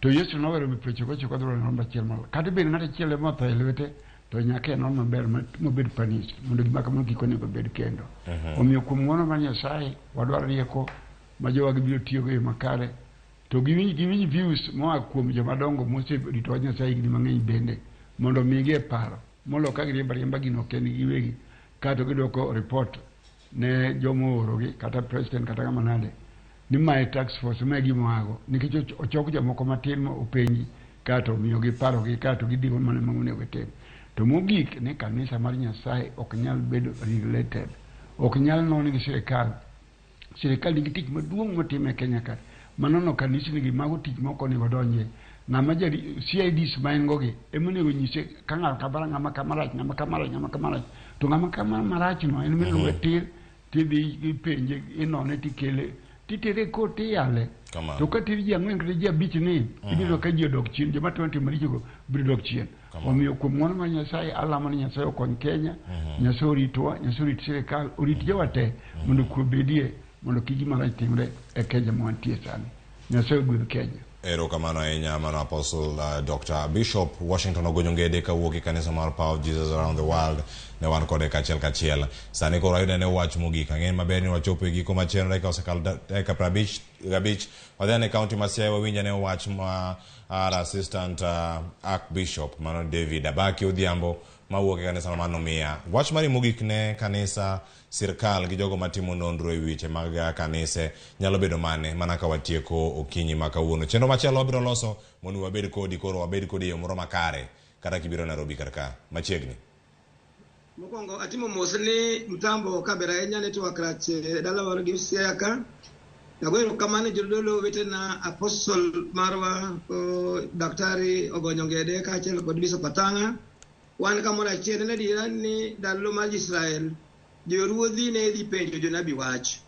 To Yesu nowero mi 99 dwaro namba achiel mar. Kata bed ng'at achiel ema otho e lwete, to nyaka en maber mobed punished mondo gima kamano kik onego bed kendo. Omiyo kuom ng'wono mar Nyasaye, wadwaro rieko ma jowagi biro tiyogo e yo makare, to giwinj views moa kuom joma dongo moserito wach Nyasaye higni mang'eny bende mondo omigi e paro molo ka giriembo ariemba gino kendgi giwegi kato gidwoko report ne joma oorogi kata president kata kama nade ni mae task force mae gima oago nikech ochok jomoko matin ma openji kato omiyogi parogi kato gidhigo mana ma onego gitim. To mogik ni kanisa mar Nyasaye ok nyal bedo regulated, ok nyal non gi sirikal. Sirikal nigi tich maduong' motimo e Kenya ka manono kanisni gi mago tich mok onego donje. Ng'ama CIDs ma en go gi ema onego nyise ka ng'ato kabara ng'ama kama rach, ng'ama kama rach, ng'ama kama rach. To ng'ama kama marach no en miluwe tir tidhi ipenje inone tikele titere e court tiyale. To ka tir ji ang'wen kata ji abich ni ibiro ka ji odok chien, joma timo tim marichogo biro dok chien. Omiyo kuom ng'wono mar Nyasaye alamo ni Nyasaye okony Kenya, Nyasaye oritwa, Nyasaye orit sirikal, orit jowa te mondo kwe obedie, mondo kik gima rach timre e Kenya ma wantie sani. Nyasaye ogwedh Kenya. Erokamano ahinya mano Apostle Dr. Bishop Washington Ogonyo Ngede kawuok e kanisa mar Power of Jesus Around the World ne wan kode kachiel kachiel. Sani koro ayudo ne wach mogik. Ang'e maber ni wachopo e giko mar chenro dakika osekalo dakika 55. Wadhi ane kaunti ma Siaya wawinj ane wach ma ar Assistant Archbishop mano David Abaki Odhiambo mawuok e kanisa mar Nomia. Wach mari mogik ne kanisa, sirkal gi jogo matimo nonro e weche mag kanise nyalo bedo mane mana ka watieko okinyi ma kawuono. Chenro machielo wabiro loso mondo wabed kodi, koro wabed kodi e yo moro makare kata kibiro Nairobi kar ka machiegni. Mokwongo atimo mos ni mtambo kaber ahinya network rach e dala mar gi Siaya ka. Agoyo erokamano ne jodolo wetena Apostle marwa Daktari Ogonyo Ngede kaachiel kod Bishop Atang'a. Wan kamoro achiel en adiera ni ndalo mar Israel joruodhi ne dhi penjo jonabi wach.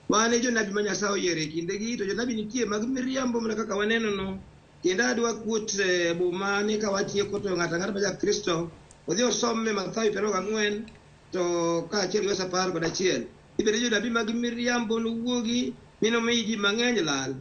Wan e jonabi ma Nyasaye oyiero e kindegi to jonabi nitie mag miriambo mana kaka waneno no. Kendo adwa kuot muma ni ka watieko to ng'ato ang'ata ma ja-Kristo odhi osome Mathayo 24 to kaachiel gi wes 11. Ibende jonabi mag miriambo nowuogi mi nomi ji mang'eny lal.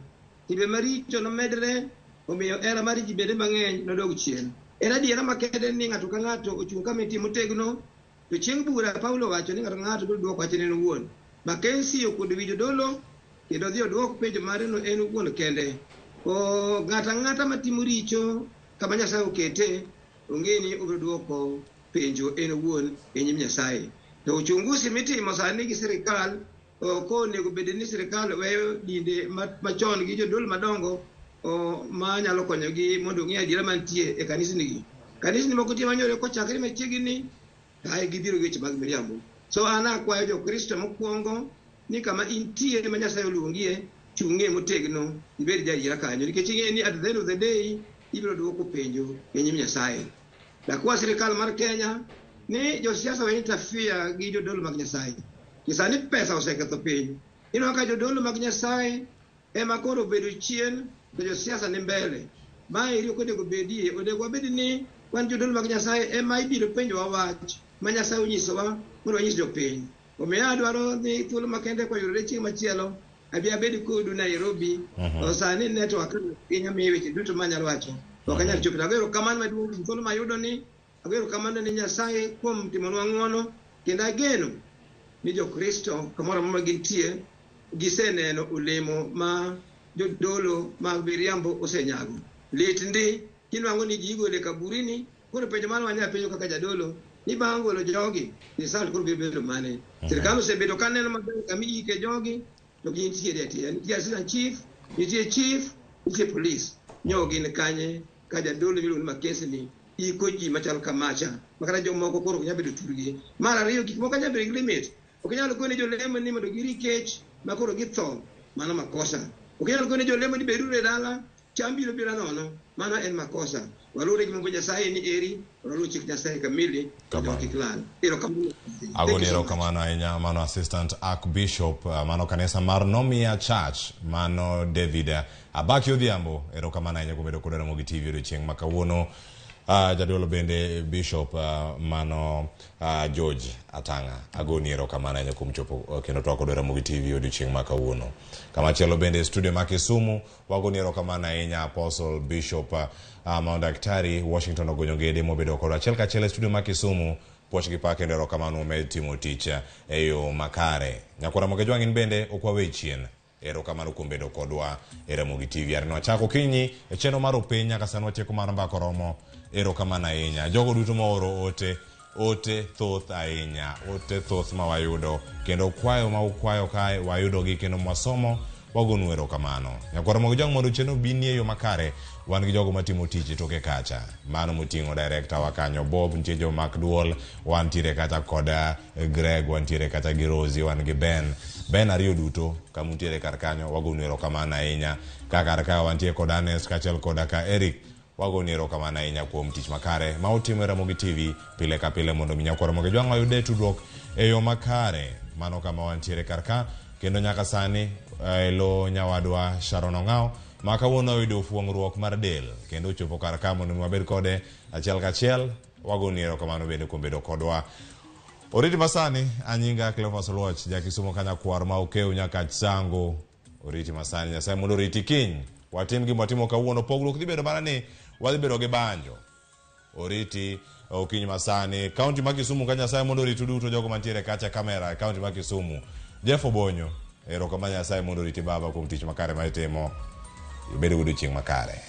Timbe maricho nomedre, omiyo hera mar ji bende mang'eny nodog chien. En adiera makende ni ng'ato ka ng'ato ochung' kama entie motegno, to chieng' bura Paulo owacho ni ng'ato ka ng'ato biro dwoko wachne en owuon. Mackenzie okuodo wi jodolo kendo odhi odwok penjo mare no en owuon kende. Ng'ato ang'ata matimo richo kama Nyasaye okete, ong'e ni obiro dwoko penjo en owuon e nyim Nyasaye. To uchunguzi mitimo sani gi sirikal ok onego bed ni sirikal weyo dinde machon gi jodolo madongo ma nyalo konyogi mondo ong'e adiera mantie e kanisnigi. Kanisni moko tie manyore kochakre machiegni kae gibiro gi weche mag miriambo. So an akwayo Jokristo mokwongo ni kama intie ma Nyasaye oluongie, chung'ie motegno, ibed jaadiera kanyo. Nikech ing'e ni at the end of the day, ibiro duoko penjo e nyim Nyasaye. Dakwa sirikal mar Kenya ni josiasa we interfere gi jodolo mag Nyasaye. Sani pesa oseketho piny. Ineno ka jodolo mag Nyasaye ema koro obedo chien to josiasa ni mbele. Maeri ok onego bedie, onego wabed ni wan jodolo mag Nyasaye ema ibiro penjowa wach ma Nyasaye onyisowa mondo wanyis jopiny. Omiyo adwaro ni thuolo makende koyudore chieng' machielo abi abed kodu Nairobi. To sani network piny omiyo weche duto manyalo wacho ok anyal chopo. Ago erokamano maduong' kuom thuolo mayudo ni, ago erokamano ne Nyasaye kuom timonwa ng'uono, kendo ageno ni Jokristo kamoro amora ma gintie giseneno olemo ma jodolo mag miriambo osenyago. Lit ndi kinwang'o ni ji igolo e kaburini, koro penjo mano wanyalo penjo kaka jadolo ni bang' golo jogi, result koro biro bedo mane? Sirikal osebedo ka neno maber kama iike jogi, to gintiere atiya. Nitie assistant chief, nitie chief, nitie police. Nyo gin kanye ka jadolo miluongo ni Makesni iko ji machal kamacha, makata jomoko koro ok nyal bedo thurgi. Mar ariyo, gik moko nyalo bedo gi limit. Ok inyal kone jolemo ni mondo giri kech ma koro githo, mano makosa. Ok inyal kone jolemo ni beduru e dala, cham biro biro nono, mano en makosa. Waluwre gi Mungu Nyasaye ni eri, waluw chik Nyasaye kamili, mondo kik lal. Erokamano. Agoni erokamano ahinya mano Assistant Archbishop mano kanisa mar Nomia Church mano David Abaki Odhiambo erokamano ahinya kuom bedo kodwa Ramogi TV odiochieng' ma kawuono. Jadolo bende Bishop mano George Atanga agoni erokamano ahinya kuom chopo kendo twak kodwa Ramogi TV odiochieng' ma kawuono. Kamachielo bende e studio ma Kisumu wagoni erokamano ahinya Apostle Bishop ma Daktari Washington Ogonyo Gede mobedo kodwa achiel kachiel e studio ma Kisumu puoch gi pak kendo erokamano umed timo tich e yo makare. Nyakwar Ramogi Ajwang' in bende ok waweyi chien. Erokamano kuom bedo kodwa e Ramogi TV. Arino wachako okinyi e chenro mar opiny nyaka sani watieko mar mbaka oromo. Erokamano ahinya. Jogo duto mooro ote, ote thoth ahinya, ote thoth ma wayudo kendo kwayo ma ukwayo kae wayudogi kendo mwasomo wagonu erokamano. Nyakwar Ramogi Ajwang' mondo chenro obini e yo makare, wan gi jogo matimo tich e toke kacha. Mano moting'o director wa kanyo Bob, nitie jomak duol, wantiere kacha kod Greg, wantiere kacha gi Rosie, wan gi Ben. Ben ariyo duto kama untiere kar kanyo wagonu erokamano ahinya. Ka kar ka wantie kod Ernest kaachiel koda ka Eric, wagonu erokamano ahinya kuom tich makare ma utimo e Ramogi TV pile ka pile mondo mi nyakwar Ramogi Ajwang' oyude tudruok e yo makare. Mano kama wantiere kar ka kendo nyaka sani elo nyawadwa Sharon Ong'aw ma kawuono oyudo fuong'ruok mar del kendo ochopo kar ka mondo mi wabed kode achiel kachiel. Wagoni erokamano bende kuom bedo kodwa. Oriti masani, anyinga Cleophas Oluoch, ja Kisumo kanyakwar ma okew nyaka Chango. Oriti masani, Nyasaye mondo oriti kiny. Watim gima watimo kawuono, pogruok dhi bedo mana ni wadhi bedo gi banjo. Oriti okinyi masani, kaunti ma Kisumu ka Nyasaye mondo oritu duto jogo mantiere kacha kamera e kaunti ma Kisumu. Jeff Obonyo, erokamano Nyasaye mondo oriti baba kuom tich makare ma itimo. Ibed gi odiochieng' makare.